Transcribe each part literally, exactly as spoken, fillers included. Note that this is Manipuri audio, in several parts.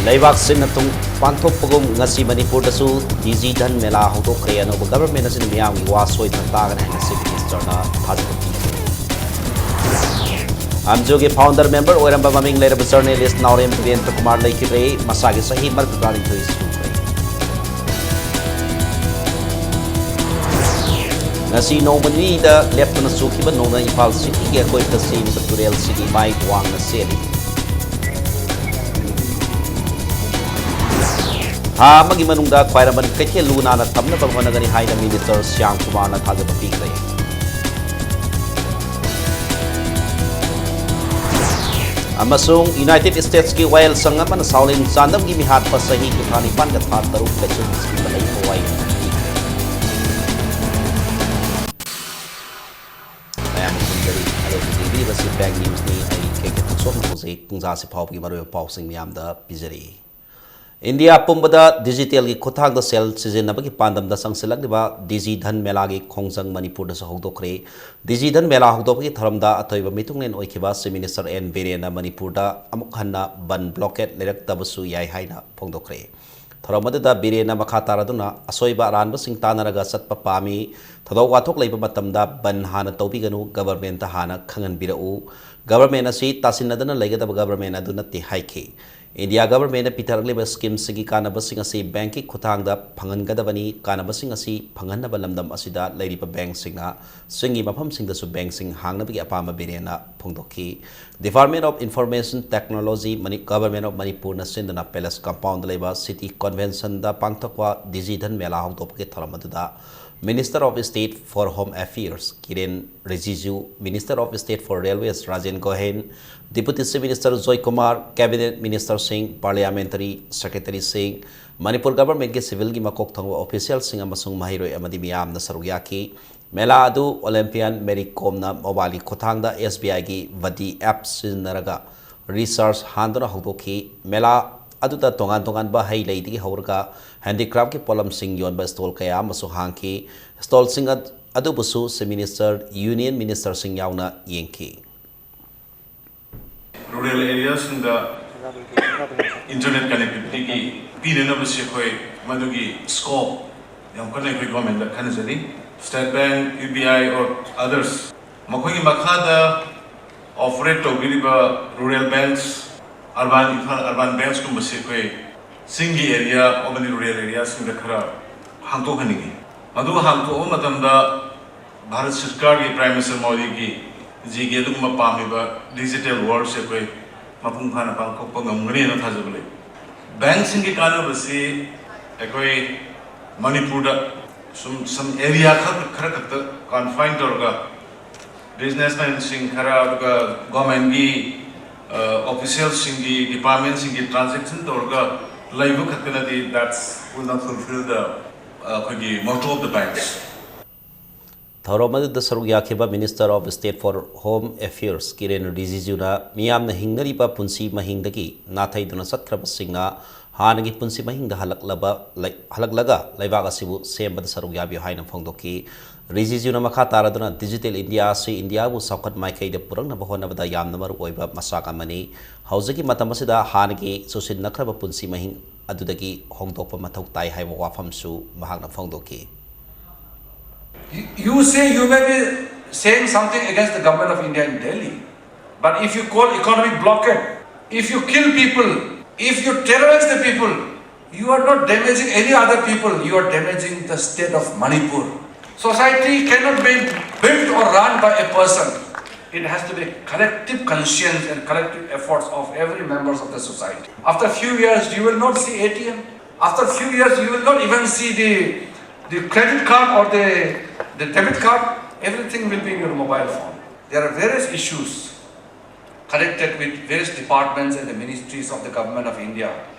ꯂꯩꯕꯥꯛ ꯁꯤꯟꯅ ꯊꯨꯡ ꯄꯥꯡꯊꯣꯛꯄꯒꯨꯝ ꯉꯁꯤ ꯃꯅꯤꯄꯨꯔꯗꯁꯨ ꯗꯤꯖꯤ ꯙꯟ ꯃꯦꯂꯥ ꯍꯧꯗꯣꯛꯈ꯭ꯔꯦ꯫ ꯑꯅꯧꯕ ꯒꯚꯔꯟꯃꯦꯟꯠ ꯑꯁꯤꯅ ꯃꯤꯌꯥꯝꯒꯤ ꯋꯥ ꯁꯣꯏꯗꯅ ꯇꯥꯒꯅꯤ ꯍꯥꯏꯅ ꯆꯤꯐ ꯃꯤꯅꯤꯁꯇꯔꯅ ꯊꯥꯖꯕ ꯄꯤꯈ꯭ꯔꯦ꯫ ꯑꯝꯖꯨꯒꯤ ꯐꯥꯎꯟꯗꯔ ꯃꯦꯝꯕꯔ ꯑꯣꯏꯔꯝꯕ ꯃꯃꯤꯡ ꯂꯩꯔꯕ ꯖꯔꯅꯦꯂꯤꯁ ꯅꯥꯎꯔꯦꯝ ꯕꯤꯔꯦꯟꯗ꯭ꯔ ꯀꯨꯃꯥꯔ ꯂꯩꯈꯤꯗ꯭ꯔꯦ꯫ ꯃꯁꯥꯒꯤ ꯆꯍꯤ ꯃꯔꯤꯐꯨꯇꯔꯥꯅꯤꯊꯣꯏ ꯁꯨꯈ꯭ꯔꯦ꯫ ꯉꯁꯤ ꯅꯣꯡꯃ ꯅꯤꯅꯤꯗ ꯂꯦꯞꯇꯅ ꯆꯨꯈꯤꯕ ꯅꯣꯡꯅ ꯏꯝꯐꯥꯜ ꯁꯤꯇꯤꯒꯤ ꯑꯀꯣꯏꯕꯗ ꯆꯦꯟꯕ ꯇꯨꯔꯦꯜꯁꯤꯡ ꯏꯃꯥꯏ ꯋꯥꯡꯅ ꯆꯦꯜꯂꯤ꯫ ꯊꯥ ꯑꯃꯒꯤ ꯃꯅꯨꯡꯗ ꯈ꯭ꯋꯥꯏꯔꯝꯕꯟ ꯀꯩꯊꯦꯜ ꯂꯨ ꯅꯥꯟꯅ ꯊꯝꯅꯕ ꯍꯣꯠꯅꯒꯅꯤ ꯍꯥꯏꯅ ꯃꯤꯅꯤꯁꯇꯔ ꯁ꯭ꯌꯥꯝ ꯀꯨꯃꯥꯔꯅ ꯊꯥꯖꯕ ꯄꯤꯈ꯭ꯔꯦ꯫ ꯑꯃꯁꯨꯡ ꯌꯨꯅꯥꯏꯇꯦꯗ ꯁ꯭ꯇꯦꯠꯁꯀꯤ ꯋꯥꯌꯦꯜꯁꯪ ꯑꯃꯅ ꯁꯥꯎꯂꯤꯟ ꯆꯥꯟꯗꯝꯒꯤ ꯃꯤꯍꯥꯠꯄ ꯆꯍꯤ ꯀꯨꯟꯊ꯭ꯔꯥ ꯅꯤꯄꯥꯟꯒ ꯊꯥ ꯇꯔꯨꯛ ꯀꯩꯁꯨ ꯊꯤꯖꯤꯟꯕ ꯂꯩꯕ ꯋꯥꯌꯦꯜ ꯄꯤꯈ꯭ꯔꯦ꯫ ꯃꯌꯥꯝ ꯈꯨꯔꯨꯝꯖꯔꯤ꯫ ꯑꯗꯣ ꯍꯧꯖꯤꯛ ꯌꯦꯡꯕꯤꯔꯤꯕꯁꯤ ꯕꯦꯡ ꯅ꯭ꯌꯨꯁꯅꯤ꯫ ꯑꯩ ꯀꯦ ꯀꯦ ꯊꯣꯡꯁꯣꯝꯅ ꯍꯧꯖꯤꯛ ꯄꯨꯡꯖꯥꯁꯤ ꯐꯥꯎꯕꯒꯤ ꯃꯔꯨꯑꯣꯏꯕ ꯄꯥꯎꯁꯤꯡ ꯃꯌꯥꯝꯗ ꯄꯤꯖꯔꯤ꯫ ꯏꯟꯗꯤꯌꯥ ꯄꯨꯝꯕꯗ ꯗꯤꯖꯤꯇꯦꯜꯒꯤ ꯈꯨꯠꯊꯥꯡꯗ ꯁꯦꯜ ꯁꯤꯖꯤꯟꯅꯕꯒꯤ ꯄꯥꯟꯗꯝꯗ ꯆꯪꯁꯤꯜꯂꯛꯂꯤꯕ ꯗꯤꯖꯤ ꯙꯟ ꯃꯦꯂꯥꯒꯤ ꯈꯣꯡꯖꯪ ꯃꯅꯤꯄꯨꯔꯗꯁꯨ ꯍꯧꯗꯣꯛꯈ꯭ꯔꯦ꯫ ꯗꯤꯖꯤ ꯙꯟ ꯃꯦꯂꯥ ꯍꯧꯗꯣꯛꯄꯒꯤ ꯊꯧꯔꯝꯗ ꯑꯊꯣꯏꯕ ꯃꯤꯊꯨꯡꯂꯦꯟ ꯑꯣꯏꯈꯤꯕ ꯆꯤꯐ ꯃꯤꯅꯤꯁꯇꯔ ꯑꯦꯟ ꯕꯤꯔꯦꯟꯅ ꯃꯅꯤꯄꯨꯔꯗ ꯑꯃꯨꯛ ꯍꯟꯅ ꯕꯟ ꯕ꯭ꯂꯣꯀꯦꯠ ꯂꯩꯔꯛꯇꯕꯁꯨ ꯌꯥꯏ ꯍꯥꯏꯅ ꯐꯣꯡꯗꯣꯛꯈ꯭ꯔꯦ꯫ ꯊꯧꯔꯝ ꯑꯗꯨꯗ ꯕꯤꯔꯦꯟꯅ ꯃꯈꯥ ꯇꯥꯔꯗꯨꯅ ꯑꯁꯣꯏꯕ ꯑꯔꯥꯟꯕꯁꯤꯡ ꯇꯥꯟꯅꯔꯒ ꯆꯠꯄ ꯄꯥꯝꯃꯤ꯫ ꯊꯧꯗꯣꯛ ꯋꯥꯊꯣꯛ ꯂꯩꯕ ꯃꯇꯝꯗ ꯕꯟ ꯍꯥꯟꯅ ꯇꯧꯕꯤꯒꯅꯨ, ꯒꯚꯔꯟꯃꯦꯟꯠꯇ ꯍꯥꯟꯅ ꯈꯪꯍꯟꯕꯤꯔꯛꯎ꯫ ꯒꯚꯔꯟꯃꯦꯟꯠ ꯑꯁꯤ ꯇꯥꯁꯤꯟꯅꯗꯅ ꯂꯩꯒꯗꯕ ꯒꯚꯔꯟꯃꯦꯟꯠ ꯑꯗꯨ ꯅꯠꯇꯦ ꯍꯥꯏꯈꯤ꯫ ꯏꯟꯗꯤꯌꯥ ꯒꯚꯔꯟꯃꯦꯟꯠꯅ ꯄꯤꯊꯔꯛꯂꯤꯕ ꯁ꯭ꯀꯤꯝꯁꯤꯡꯒꯤ ꯀꯥꯟꯅꯕꯁꯤꯡ ꯑꯁꯤ ꯕꯦꯡꯛꯀꯤ ꯈꯨꯠꯊꯥꯡꯗ ꯐꯪꯍꯟꯒꯗꯕꯅꯤ꯫ ꯀꯥꯟꯅꯕꯁꯤꯡ ꯑꯁꯤ ꯐꯪꯍꯟꯅꯕ ꯂꯝꯗꯝ ꯑꯁꯤꯗ ꯂꯩꯔꯤꯕ ꯕꯦꯡꯛꯁꯤꯡꯅ ꯆꯤꯡꯒꯤ ꯃꯐꯝꯁꯤꯡꯗꯁꯨ ꯕꯦꯡꯛꯁꯤꯡ ꯍꯥꯡꯅꯕꯒꯤ ꯑꯄꯥꯝꯕ ꯕꯤꯔꯦꯟꯅ ꯐꯣꯡꯗꯣꯛꯈꯤ꯫ Department of Information Technology, ꯃꯅꯤ-, Government of ꯃꯅꯤꯄꯨꯔꯅ ꯁꯤꯟꯗꯨꯅ ꯄꯦꯂꯦꯁ ꯀꯝꯄꯥꯎꯟꯗ ꯂꯩꯕ ꯁꯤꯇꯤ ꯀꯟꯚꯦꯟꯁꯟꯗ ꯄꯥꯡꯊꯣꯛꯄ ꯗꯤꯖꯤ ꯙꯟ ꯃꯦꯂꯥ ꯍꯧꯗꯣꯛꯄꯒꯤ ꯊꯧꯔꯝ ꯑꯗꯨꯗ Minister of State for Home Affairs ꯀꯤꯔꯦꯟ ꯔꯤꯖꯤꯖꯨ, Minister of State for Railways Rajen ꯒꯣꯍꯦꯟ, Deputy Chief Minister joy Kumar, Cabinet Ministerꯁꯤꯡ, Parliamentary Secretaryꯁꯤꯡ, Manipur ꯒꯚꯔꯟꯃꯦꯟꯠꯀꯤ ꯁꯤꯚꯤꯜꯒꯤ ꯃꯀꯣꯛ ꯊꯣꯡꯕ ꯑꯣꯐꯤꯁꯤꯌꯦꯜꯁꯤꯡ ꯑꯃꯁꯨꯡ ꯃꯍꯩꯔꯣꯏ ꯑꯃꯗꯤ ꯃꯤꯌꯥꯝꯅ ꯁꯔꯨꯛ ꯌꯥꯈꯤ꯫ ꯃꯦꯂꯥ ꯑꯗꯨ ꯑꯣꯂꯦꯝꯄꯤꯌꯥꯟ ꯃꯦꯔꯤ ꯀꯣꯝꯅ ꯃꯣꯕꯥꯏꯜꯒꯤ ꯈꯨꯠꯊꯥꯡꯗ ꯑꯦꯁ ꯕꯤ ꯑꯥꯏꯒꯤ ꯚꯗꯤ ꯑꯦꯞ ꯁꯤꯖꯤꯟꯅꯔꯒ ꯔꯤꯆꯥꯔꯖ ꯍꯥꯟꯗꯨꯅ ꯍꯧꯗꯣꯛꯈꯤ꯫ ꯃꯦꯂꯥ ꯑꯗꯨꯗ ꯇꯣꯉꯥꯟ ꯇꯣꯉꯥꯟꯕ ꯍꯩ ꯂꯩꯗꯒꯤ ꯍꯧꯔꯒ ꯍꯦꯟꯗꯤꯀ꯭ꯔꯥꯐꯀꯤ ꯄꯣꯠꯂꯝꯁꯤꯡ ꯌꯣꯟꯕ ꯁ꯭ꯇꯣꯜ ꯀꯌꯥ ꯑꯃꯁꯨ ꯍꯥꯡꯈꯤ꯫ ꯁ꯭ꯇꯣꯜꯁꯤꯡ ꯑꯗ-, ꯑꯗꯨꯕꯨꯁꯨ ꯆꯤꯐ ꯃꯤꯅꯤꯁꯇꯔ, ꯌꯨꯅꯤꯌꯟ ꯃꯤꯅꯤꯁꯇꯔꯁꯤꯡ ꯌꯥꯎꯅ ꯌꯦꯡꯈꯤ꯫ ꯔꯨꯔꯦꯜ ꯑꯦꯔꯤꯌꯥꯁꯤꯡꯗ internet connectivity ꯒꯤ ꯄꯤꯅꯅꯕꯁꯤ ꯑꯩꯈꯣꯏ ꯃꯗꯨꯒꯤ scope ꯌꯥꯝ ꯀꯟꯅ ꯑꯩꯈꯣꯏ government the ꯈꯟꯅꯖꯔꯤ꯫ State Bank, U B I or others, ꯃꯈꯣꯏꯒꯤ ꯃꯈꯥꯗ operate ꯇꯧꯕꯤꯔꯤꯕ rural banks, urban, Imphal urban banks ꯀꯨꯝꯕꯁꯤ ꯑꯩꯈꯣꯏ ꯆꯤꯡꯒꯤ area ꯑꯃꯗꯤ rural area ꯁꯤꯡꯗ ꯈꯔ ꯍꯥꯡꯗꯣꯛꯍꯟꯅꯤꯡꯉꯤ꯫ ꯃꯗꯨ ꯍꯥꯡꯗꯣꯛꯄ ꯃꯇꯝꯗ ꯚꯥꯔꯠ ꯁꯔꯀꯥꯔꯒꯤ Prime Minister ꯃꯣꯗꯤꯒꯤ ꯖꯤꯒꯤ ꯑꯗꯨꯒꯨꯝꯕ ꯄꯥꯝꯃꯤꯕ digital world ꯁꯦ ꯑꯩꯈꯣꯏ ꯃꯄꯨꯡ ꯐꯥꯅ ꯄꯥꯡꯊꯣꯛꯄ ꯉꯝꯒꯅꯤꯅ ꯊꯥꯖꯕ ꯂꯩ꯫ Bank ꯁꯤꯡꯒꯤ ꯀꯥꯟꯅꯕꯁꯤ ꯑꯩꯈꯣꯏ ꯃꯅꯤꯄꯨꯔꯗ ꯁꯨꯝ some area ꯈꯛ, ꯈꯔ ꯈꯛꯇ confine ꯇꯧꯔꯒ businessmen ꯁꯤꯡ ꯈꯔ, ꯑꯗꯨꯒ government ꯀꯤ official ꯁꯤꯡꯒꯤ, department ꯁꯤꯡꯒꯤ transaction ꯇꯧꯔꯒ ꯂꯩꯕ ꯈꯛꯇꯅꯗꯤ that will not fulfill the ꯑꯩꯈꯣꯏꯒꯤ motto of the banks꯫ ꯊꯧꯔꯝ ꯑꯗꯨꯗ ꯁꯔꯨꯛ ꯌꯥꯈꯤꯕ Minister of State for Home Affairs ꯀꯤꯔꯦꯟ ꯔꯤꯖꯤꯖꯨꯅ ꯃꯤꯌꯥꯝꯅ ꯍꯤꯡꯅꯔꯤꯕ ꯄꯨꯟꯁꯤ ꯃꯍꯤꯡꯗꯒꯤ ꯅꯥꯊꯩꯗꯨꯅ ꯆꯠꯈ꯭ꯔꯕꯁꯤꯡꯅ ꯍꯥꯟꯅꯒꯤ ꯄꯨꯟꯁꯤ ꯃꯍꯤꯡꯗ ꯍꯜꯂꯛꯂꯕ, ꯂꯩ-, ꯍꯜꯂꯛꯂꯒ ꯂꯩꯕꯥꯛ ꯑꯁꯤꯕꯨ ꯁꯦꯝꯕꯗ ꯁꯔꯨꯛ ꯌꯥꯕꯤꯌꯨ ꯍꯥꯏꯅ ꯐꯣꯡꯗꯣꯛꯈꯤ꯫ ꯔꯤꯖꯤꯖꯨꯅ ꯃꯈꯥ ꯇꯥꯔꯗꯨꯅ Digital India ꯑꯁꯤ ꯏꯟꯗꯤꯌꯥꯕꯨ ꯆꯥꯎꯈꯠ ꯃꯥꯏꯀꯩꯗ ꯄꯨꯔꯛꯅꯕ ꯍꯣꯠꯅꯕꯗ ꯌꯥꯝꯅ ꯃꯔꯨ ꯑꯣꯏꯕ ꯃꯆꯥꯛ ꯑꯃꯅꯤ꯫ ꯍꯧꯖꯤꯛꯀꯤ ꯃꯇꯝ ꯑꯁꯤꯗ ꯍꯥꯟꯅꯒꯤ ꯆꯨꯁꯤꯟꯅꯈ꯭ꯔꯕ ꯄꯨꯟꯁꯤ ꯃꯍꯤꯡ ꯑꯗꯨꯗꯒꯤ ꯍꯣꯡꯗꯣꯛꯄ ꯃꯊꯧ ꯇꯥꯏ ꯍꯥꯏꯕ ꯋꯥꯐꯝꯁꯨ ꯃꯍꯥꯛꯅ ꯐꯣꯡꯗꯣꯛꯈꯤ꯫ You, you say you may be saying something against the government of India in Delhi, but if you call economic blockade, if you kill people, if you terrorize the people, you are not damaging any other people, you are damaging the state of Manipur. Society cannot be built or run by a person. It has to be collective conscience and collective efforts of every members of the society. After few years, you will not see A T M. After few years, you will not even see the, the credit card or the, the debit card. Everything will be in your mobile phone. There are various issues connected with various departments and the ministries of the Government of India.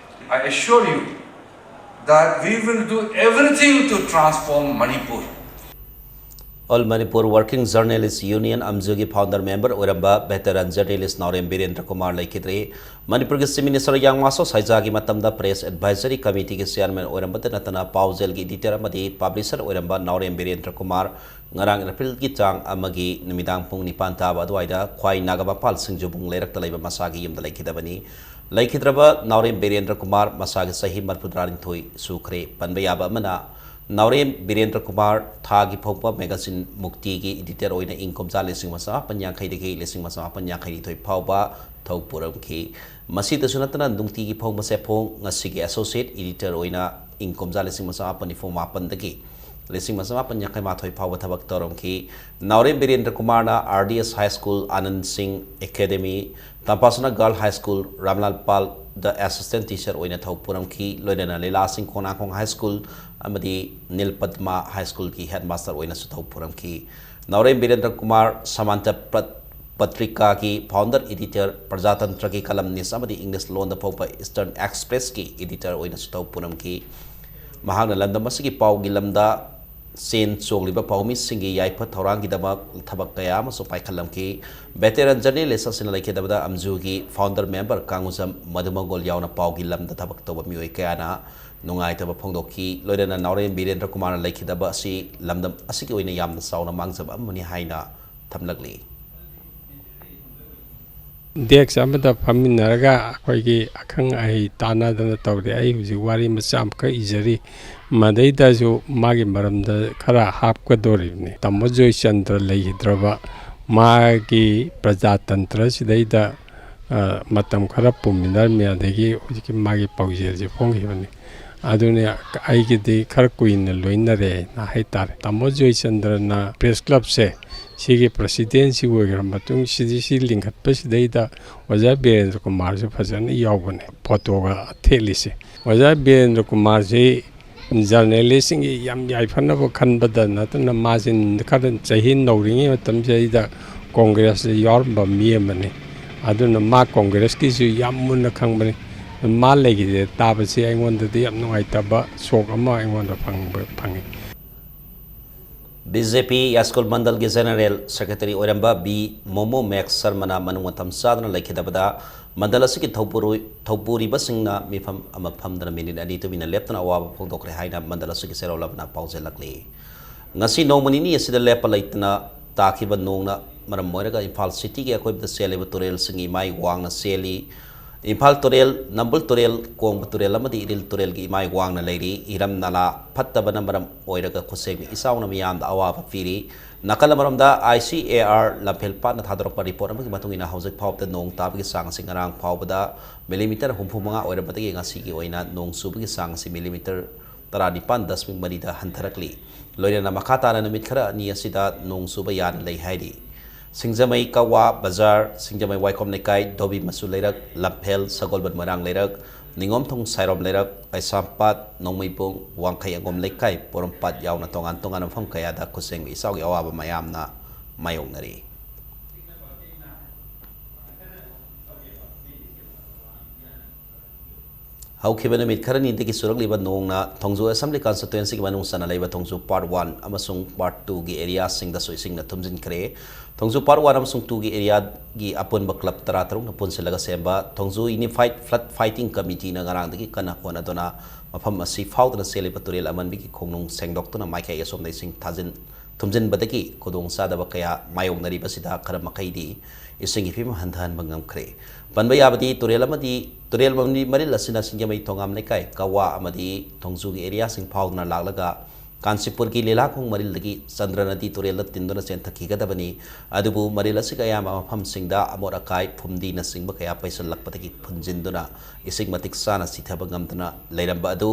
I assure you that we will do everything to transform Manipur. All Manipur Working Journalist Union, ꯑꯝꯖꯨꯒꯤ founder member ꯑꯣꯏꯔꯝꯕ veteran journalist ꯅꯥꯎꯔꯦꯝ ꯕꯤꯔꯦꯟꯗ꯭ꯔ ꯀꯨꯃꯥꯔ ꯂꯩꯈꯤꯗ꯭ꯔꯦ꯫ ꯃꯅꯤꯄꯨꯔꯒꯤ Chief Minister ꯌꯥꯡꯃꯥꯁꯣ ꯁꯥꯏꯖꯥꯒꯤ ꯃꯇꯝꯗ press advisory committeeꯒꯤ chairman ꯑꯣꯏꯔꯝꯕꯇ ꯅꯠꯇꯅ ꯄꯥꯎꯖꯦꯜꯒꯤ editor ꯑꯃꯗꯤ publisher ꯑꯣꯏꯔꯝꯕ ꯅꯥꯎꯔꯦꯝ ꯕꯤꯔꯦꯟꯗ꯭ꯔ ꯀꯨꯃꯥꯔ ꯉꯔꯥꯡ Aprilꯒꯤ ꯇꯥꯡ ꯑꯃꯒꯤ ꯅꯨꯃꯤꯗꯥꯡ ꯄꯨꯡ ꯅꯤꯄꯥꯟ ꯇꯥꯕ ꯑꯗꯨꯋꯥꯏꯗ ꯈ꯭ꯋꯥꯏ ꯅꯥꯒꯥꯃꯄꯥꯜ ꯁꯤꯡꯖꯨꯕꯨꯡ ꯂꯩꯔꯛꯇ ꯂꯩꯕ ꯃꯁꯥꯒꯤ ꯌꯨꯝꯗ ꯂꯩꯈꯤꯗꯕꯅꯤ꯫ ꯂꯩꯈꯤꯗ꯭ꯔꯕ ꯅꯥꯎꯔꯦꯝ ꯕꯤꯔꯦꯟꯗ꯭ꯔ ꯀꯨꯃꯥꯔ ꯃꯁꯥꯒꯤ ꯆꯍꯤ ꯃꯔꯤꯐꯨꯇꯔꯥꯅꯤꯊꯣꯏ ꯁꯨꯈ꯭ꯔꯦ꯫ ꯄꯟꯕ ꯌꯥꯕ ꯑꯃꯅ, ꯅꯥꯎꯔꯦꯝ ꯕꯤꯔꯦꯟꯗ꯭ꯔ ꯀꯨꯃꯥꯔ ꯊꯥꯒꯤ ꯐꯥꯎꯕ magazine ꯃꯨꯛꯇꯤꯒꯤ editor ꯑꯣꯏꯅ ꯏꯪ ꯀꯨꯝꯖꯥ ꯂꯤꯁꯤꯡ ꯑꯃ ꯆꯃꯥꯄꯟ ꯌꯥꯡꯈꯩꯗꯒꯤ ꯂꯤꯁꯤꯡ ꯑꯃ ꯆꯃꯥꯄꯟ ꯌꯥꯡꯈꯩꯅꯤꯊꯣꯏ ꯐꯥꯎꯕ ꯊꯧ ꯄꯨꯔꯝꯈꯤ꯫ ꯃꯁꯤꯗꯁꯨ ꯅꯠꯇꯅ ꯅꯨꯡꯇꯤꯒꯤ ꯐꯣꯡꯕ ꯆꯦꯐꯣꯡ ꯉꯁꯤꯒꯤ associate editor ꯑꯣꯏꯅ ꯏꯪ ꯀꯨꯝꯖꯥ ꯂꯤꯁꯤꯡ ꯑꯃ ꯆꯃꯥꯄꯟ ꯅꯤꯐꯨ ꯃꯥꯄꯟꯗꯒꯤ ꯂꯤꯁꯤꯡ ꯑꯃ ꯆꯃꯥꯄꯟ ꯌꯥꯡꯈꯩ ꯃꯥꯊꯣꯏ ꯐꯥꯎꯕ ꯊꯕꯛ ꯇꯧꯔꯝꯈꯤ꯫ ꯅꯥꯎꯔꯦꯝ ꯕꯤꯔꯦꯟꯗ꯭ꯔ ꯀꯨꯃꯥꯔꯅ R D S High School, Anand Singh Academy, Tampasana Girl High School, ꯔꯥꯝꯂꯥꯜ ꯄꯥꯜꯗ assistant teacher ꯑꯣꯏꯅ ꯊꯧ ꯄꯨꯔꯝꯈꯤ꯫ ꯂꯣꯏꯅꯅ ꯂꯤꯂꯥ ꯁꯤꯡ ꯈꯣꯡꯅꯥꯡꯈꯣꯡ High School ꯑꯃꯗꯤ ꯅꯤꯜ ꯄꯗꯃꯥ High Schoolꯒꯤ headmaster ꯑꯣꯏꯅꯁꯨ ꯊꯧ ꯄꯨꯔꯝꯈꯤ꯫ ꯅꯥꯎꯔꯦꯝ ꯕꯤꯔꯦꯟꯗ꯭ꯔ ꯀꯨꯃꯥꯔ ꯁꯃꯥꯟꯇ ꯄꯠ-, ꯄꯇ꯭ꯔꯤꯀꯥꯒꯤ founder editor, ꯄ꯭ꯔꯖꯥꯇꯟꯇ꯭ꯔꯒꯤ columnist ꯑꯃꯗꯤ English ꯂꯣꯟꯗ ꯐꯣꯡꯕ Eastern Expressꯀꯤ editor ꯑꯣꯏꯅꯁꯨ ꯊꯧ ꯄꯨꯔꯝꯈꯤ꯫ ꯃꯍꯥꯛꯅ ꯂꯝꯗꯝ ꯑꯁꯤꯒꯤ ꯄꯥꯎꯒꯤ ꯂꯝꯗ ꯆꯦꯟ ꯆꯣꯡꯂꯤꯕ ꯄꯥꯎꯃꯤꯁꯤꯡꯒꯤ ꯌꯥꯏꯐ ꯊꯧꯔꯥꯡꯒꯤꯗꯃꯛ ꯊꯕꯛ ꯀꯌꯥ ꯑꯃꯁꯨ ꯄꯥꯏꯈꯠꯂꯝꯈꯤ꯫ Veteran journalist ꯑꯁꯤꯅ ꯂꯩꯈꯤꯗꯕꯗ ꯑꯝꯖꯨꯒꯤ founder member ꯀꯥꯡꯉꯨꯖꯝ ꯃꯙꯨꯃꯪꯒꯣꯜ ꯌꯥꯎꯅ ꯄꯥꯎꯒꯤ ꯂꯝꯗ ꯊꯕꯛ ꯇꯧꯕ ꯃꯤꯑꯣꯏ ꯀꯌꯥꯅ ꯅꯨꯡꯉꯥꯏꯇꯕ ꯐꯣꯡꯗꯣꯛꯈꯤ꯫ ꯂꯣꯏꯅꯅ ꯅꯥꯎꯔꯦꯝ ꯕꯤꯔꯦꯟꯗ꯭ꯔ ꯀꯨꯃꯥꯔꯅ ꯂꯩꯈꯤꯗꯕ ꯑꯁꯤ ꯂꯝꯗꯝ ꯑꯁꯤꯒꯤ ꯑꯣꯏꯅ ꯌꯥꯝꯅ ꯆꯥꯎꯅ ꯃꯥꯡꯖꯕ ꯑꯃꯅꯤ ꯍꯥꯏꯅ ꯊꯝꯂꯛꯂꯤ꯫ Desk ꯑꯃꯗ ꯐꯝꯃꯤꯟꯅꯔꯒ ꯑꯩꯈꯣꯏꯒꯤ ꯑꯈꯪ ꯑꯍꯩ ꯇꯥꯟꯅꯗꯅ ꯇꯧꯔꯤ꯫ ꯑꯩ ꯍꯧꯖꯤꯛ ꯋꯥꯔꯤ ꯃꯆꯥ ꯑꯃꯈꯛ ꯏꯖꯔꯤ, ꯃꯗꯩꯗꯁꯨ ꯃꯥꯒꯤ ꯃꯔꯝꯗ ꯈꯔ ꯍꯥꯞꯀꯗꯣꯔꯤꯕꯅꯤ꯫ ꯇꯥꯃꯣ ꯖꯣꯏꯆꯟꯗ꯭ꯔ ꯂꯩꯈꯤꯗ꯭ꯔꯕ ꯃꯥꯒꯤ ꯄ꯭ꯔꯖꯥꯇꯟꯇ꯭ꯔꯁꯤꯗꯩꯗ, ꯑ, ꯃꯇꯝ ꯈꯔ ꯄꯨꯃꯤꯟꯅꯔꯝꯃꯤ, ꯑꯗꯒꯤ ꯍꯧꯖꯤꯛꯀꯤ ꯃꯥꯒꯤ ꯄꯥꯎꯖꯦꯜꯁꯦ ꯐꯣꯡꯈꯤꯕꯅꯤ꯫ ꯑꯗꯨꯅ ꯑꯩꯒꯤꯗꯤ ꯈꯔ ꯀꯨꯏꯅ ꯂꯣꯏꯅꯔꯦꯅ ꯍꯥꯏꯇꯥꯔꯦ꯫ ꯇꯥꯃꯣ ꯖꯣꯏꯆꯟꯗ꯭ꯔꯅ press clubꯁꯦ ꯁꯤꯒꯤ presidentꯁꯤ ꯑꯣꯏꯈ꯭ꯔ ꯃꯇꯨꯡ, ꯁꯤꯗꯤ, ꯁꯤ ꯂꯤꯡꯈꯠꯄꯁꯤꯗꯩꯗ ꯑꯣꯖꯥ ꯕꯤꯔꯦꯟꯗ꯭ꯔ ꯀꯨꯃꯥꯔꯁꯨ ꯐꯖꯅ ꯌꯥꯎꯕꯅꯦ ꯐꯣꯇꯣꯒ ꯊꯦꯠꯂꯤꯁꯦ꯫ ꯑꯣꯖꯥ ꯕꯤꯔꯦꯟꯗ꯭ꯔ ꯀꯨꯃꯥꯔꯁꯤ journalistꯁꯤꯡꯒꯤ ꯌꯥꯝ ꯌꯥꯏꯐꯅꯕ ꯈꯟꯕꯗ ꯅꯠꯇꯅ, ꯃꯥꯁꯤ ꯈꯔ ꯆꯍꯤ ꯅꯧꯔꯤꯉꯩ ꯃꯇꯝꯁꯤꯗꯩꯗ ꯀꯣꯡꯒ꯭ꯔꯦꯁꯇ ꯌꯥꯎꯔꯝꯕ ꯃꯤ ꯑꯃꯅꯤ꯫ ꯑꯗꯨꯅ ꯃꯥ ꯀꯣꯡꯒ꯭ꯔꯦꯁꯀꯤꯁꯨ ꯌꯥꯝ ꯃꯨꯟꯅ ꯈꯪꯕꯅꯤ꯫ ꯃꯥ ꯂꯩꯈꯤꯗꯦ ꯇꯥꯕꯁꯤ ꯑꯩꯉꯣꯟꯗꯗꯤ ꯌꯥꯝ ꯅꯨꯡꯉꯥꯏꯇꯕ ꯁꯣꯛ ꯑꯃ ꯑꯩꯉꯣꯟꯗ ꯐꯪꯕ, ꯐꯪꯉꯤ꯫ ꯕꯤ ꯖꯦ ꯄꯤ ꯌꯥꯏꯁ꯭ꯀꯨꯜ ꯃꯟꯗꯜꯒꯤ ꯖꯦꯅꯔꯦꯜ ꯁꯦꯀ꯭ꯔꯦꯇꯔꯤ ꯑꯣꯏꯔꯝꯕ ꯕꯤ ꯃꯣꯃꯣ ꯃꯦꯛ ꯁꯔꯃꯅ ꯃꯅꯨꯡ ꯃꯇꯝ ꯆꯥꯗꯅ ꯂꯩꯈꯤꯗꯕꯗ ꯃꯟꯗꯜ ꯑꯁꯤꯒꯤ ꯊꯧꯄꯨꯔꯨ-, ꯊꯧꯄꯨꯔꯤꯕꯁꯤꯡꯅ ꯃꯤꯐꯝ ꯑꯃ ꯐꯝꯗꯨꯅ ꯃꯤꯅꯤꯠ ꯑꯅꯤ ꯇꯨꯃꯤꯟꯅ ꯂꯦꯞꯇꯨꯅ ꯑꯋꯥꯕ ꯐꯣꯡꯗꯣꯛꯈ꯭ꯔꯦ ꯍꯥꯏꯅ ꯃꯟꯗꯜ ꯑꯁꯤꯒꯤ ꯆꯦꯔꯣꯜ ꯑꯃꯅ ꯄꯥꯎꯖꯦꯜꯂꯛꯂꯤ꯫ ꯉꯁꯤ ꯅꯣꯡꯃ ꯅꯤꯅꯤ ꯑꯁꯤꯗ ꯂꯦꯞꯄ ꯂꯩꯇꯅ ꯇꯥꯈꯤꯕ ꯅꯣꯡꯅ ꯃꯔꯝ ꯑꯣꯏꯔꯒ ꯏꯝꯐꯥꯜ ꯁꯤꯇꯤꯒꯤ ꯑꯀꯣꯏꯕꯗ ꯆꯦꯜꯂꯤꯕ ꯇꯨꯔꯦꯜꯁꯤꯡꯒꯤ ꯏꯃꯥꯏ ꯋꯥꯡꯅ ꯆꯦꯜꯂꯤ꯫ ꯏꯝꯐꯥꯜ ꯇꯨꯔꯦꯜ, ꯅꯝꯕꯨꯜ ꯇꯨꯔꯦꯜ, ꯀꯣꯡꯕ ꯇꯨꯔꯦꯜ ꯑꯃꯗꯤ ꯏꯔꯤꯜ ꯇꯨꯔꯦꯜꯒꯤ ꯏꯃꯥꯏ ꯋꯥꯡꯅ ꯂꯩꯔꯤ꯫ ꯏꯔꯝ ꯅꯂꯥ ꯐꯠꯇꯕꯅ ꯃꯔꯝ ꯑꯣꯏꯔꯒ ꯈꯨꯠꯁꯦꯝꯒꯤ ꯏꯆꯥꯎꯅ ꯃꯤꯌꯥꯝꯗ ꯑꯋꯥꯕ ꯄꯤꯔꯤ꯫ ꯅꯥꯀꯜ ꯑꯃꯔꯣꯝꯗ I C A R ꯂꯝꯐꯦꯜ Patna ꯊꯥꯗꯣꯔꯛꯄ report ꯑꯃꯒꯤ ꯃꯇꯨꯡ ꯏꯟꯅ ꯍꯧꯖꯤꯛ ꯐꯥꯎꯕꯗ ꯅꯣꯡ ꯇꯥꯕꯒꯤ ꯆꯥꯡ ꯑꯁꯤ ꯉꯔꯥꯡ ꯐꯥꯎꯕꯗ ꯃꯤꯂꯤꯃꯤꯇꯔ ꯍꯨꯝꯐꯨ ꯃꯉꯥ ꯑꯣꯏꯔꯝꯕꯗꯒꯤ ꯉꯁꯤꯒꯤ ꯑꯣꯏꯅ ꯅꯣꯡ ꯆꯨꯕꯒꯤ ꯆꯥꯡ ꯑꯁꯤ ꯃꯤꯂꯤꯃꯤꯇꯔ ꯇꯔꯥꯅꯤꯄꯥꯟ ꯗꯁꯃꯤꯛ ꯃꯔꯤꯗ ꯍꯟꯊꯔꯛꯂꯤ꯫ ꯂꯣꯏꯅꯅ ꯃꯈꯥ ꯇꯥꯅ ꯅꯨꯃꯤꯠ ꯈꯔ ꯑꯅꯤ ꯑꯁꯤꯗ ꯅꯣꯡ ꯆꯨꯕ ꯌꯥꯅ ꯂꯩ ꯍꯥꯏꯔꯤ꯫ ꯁꯤꯡꯖꯃꯩ ꯀꯛꯋꯥ ꯕꯖꯥꯔ, ꯁꯤꯡꯖꯃꯩ ꯋꯥꯏꯈꯣꯝ ꯂꯩꯀꯥꯏ, ꯙꯣꯕꯤ ꯃꯆꯨ ꯂꯩꯔꯛ, ꯂꯝꯐꯦꯜ, ꯁꯒꯣꯜꯕꯟ ꯃꯣꯏꯔꯥꯡ ꯂꯩꯔꯛ, ꯅꯤꯉꯣꯝꯊꯣꯡ ꯁꯥꯏꯔꯣꯝ ꯂꯩꯔꯛ, ꯀꯩꯁꯥꯝꯄꯥꯠ, ꯅꯣꯡꯃꯩꯕꯨꯡ, ꯋꯥꯡꯈꯩ ꯑꯉꯣꯝ ꯂꯩꯀꯥꯏ, ꯄꯣꯔꯣꯝꯄꯥꯠ ꯌꯥꯎꯅ ꯇꯣꯉꯥꯟ ꯇꯣꯉꯥꯟꯕ ꯃꯐꯝ ꯀꯌꯥꯗ ꯈꯨꯠꯁꯦꯝꯒꯤ ꯏꯆꯥꯎꯒꯤ ꯑꯋꯥꯕ ꯃꯌꯥꯝꯅ ꯃꯥꯌꯣꯛꯅꯔꯤ꯫ ꯍꯧꯈꯤꯕ ꯅꯨꯃꯤꯠ ꯈꯔꯅꯤꯗꯒꯤ ꯆꯨꯔꯛꯂꯤꯕ ꯅꯣꯡꯅ ꯊꯣꯡꯖꯨ ꯑꯦꯁꯦꯝꯕ꯭ꯂꯤ ꯀꯟꯁꯇꯤꯇ꯭ꯋꯦꯟꯁꯤꯒꯤ ꯃꯅꯨꯡ ꯆꯟꯅ ꯂꯩꯕ ꯊꯣꯡꯖꯨ ꯄꯥꯔꯠ ꯋꯥꯟ ꯑꯃꯁꯨꯡ ꯄꯥꯔꯠ ꯇꯨꯒꯤ ꯑꯦꯔꯤꯌꯥꯁꯤꯡꯗꯁꯨ ꯏꯁꯤꯡꯅ ꯊꯨꯝꯖꯤꯟꯈ꯭ꯔꯦ꯫ ꯊꯣꯡꯖꯨ ꯄꯥꯔꯠ ꯋꯥꯟ ꯑꯃꯁꯨꯡ ꯇꯨꯒꯤ ꯑꯦꯔꯤꯌꯥꯒꯤ ꯑꯄꯨꯟꯕ ꯀ꯭ꯂꯕ ꯇꯔꯥꯇꯔꯨꯛꯅ ꯄꯨꯟꯁꯤꯜꯂꯒ ꯁꯦꯝꯕ ꯊꯣꯡꯖꯨ ꯌꯨꯅꯤꯐꯥꯏꯗ ꯐ꯭ꯂꯗ ꯐꯥꯏꯇꯤꯡ ꯀꯃꯤꯇꯤꯅ ꯉꯔꯥꯡꯗꯒꯤ ꯀꯟꯅ ꯍꯣꯠꯅꯗꯨꯅ ꯃꯐꯝ ꯑꯁꯤ ꯐꯥꯎꯗꯨꯅ ꯆꯦꯜꯂꯤꯕ ꯇꯨꯔꯦꯜ ꯑꯃꯟꯕꯤꯒꯤ ꯈꯣꯡꯅꯨꯡ ꯁꯦꯡꯗꯣꯛꯇꯨꯅ ꯃꯥꯏꯀꯩ ꯑꯁꯣꯝꯗ ꯏꯁꯤꯡ ꯊꯥꯖꯤꯟ ꯊꯨꯝꯖꯤꯟꯕꯗꯒꯤ ꯈꯨꯗꯣꯡꯆꯥꯗꯕ ꯀꯌꯥ ꯃꯥꯌꯣꯛꯅꯔꯤꯕꯁꯤꯗ ꯈꯔ ꯃꯈꯩꯗꯤ ꯏꯁꯤꯡꯒꯤ ꯐꯤꯕꯝ ꯍꯟꯊꯍꯟꯕ ꯉꯝꯈ꯭ꯔꯦ꯫ ꯄꯟꯕ ꯌꯥꯕꯗꯤ ꯇꯨꯔꯦꯜ ꯑꯃꯗꯤ, ꯇꯨꯔꯦꯜ ꯃꯔꯤꯜ ꯑꯁꯤꯅ ꯁꯤꯡꯖꯃꯩ ꯊꯣꯉꯥꯝ ꯂꯩꯀꯥꯏ, ꯀꯋꯥ ꯑꯃꯗꯤ ꯊꯣꯡꯖꯨꯒꯤ ꯑꯦꯔꯤꯌꯥꯁꯤꯡ ꯐꯥꯎꯗꯨꯅ ꯂꯥꯛꯂꯒ ꯀꯥꯟꯆꯤꯄꯨꯔꯒꯤ ꯂꯤꯂꯥꯈꯣꯡ ꯃꯔꯤꯜꯗꯒꯤ ꯆꯟꯗ꯭ꯔꯅꯗꯤ ꯇꯨꯔꯦꯜꯗ ꯇꯤꯟꯗꯨꯅ ꯆꯦꯟꯊꯈꯤꯒꯗꯕꯅꯤ꯫ ꯑꯗꯨꯕꯨ ꯃꯔꯤꯜ ꯑꯁꯤꯒꯤ ꯑꯌꯥꯝꯕ ꯃꯐꯝꯁꯤꯡꯗ ꯑꯃꯣꯠ ꯑꯀꯥꯏ, ꯐꯨꯝꯗꯤꯅꯆꯤꯡꯕ ꯀꯌꯥ ꯄꯩꯁꯤꯜꯂꯛꯄꯗꯒꯤ ꯐꯨꯟꯖꯤꯟꯗꯨꯅ ꯏꯁꯤꯡ ꯃꯇꯤꯛ ꯆꯥꯅ ꯆꯤꯊꯕ ꯉꯝꯗꯅ ꯂꯩꯔꯝꯕ ꯑꯗꯨ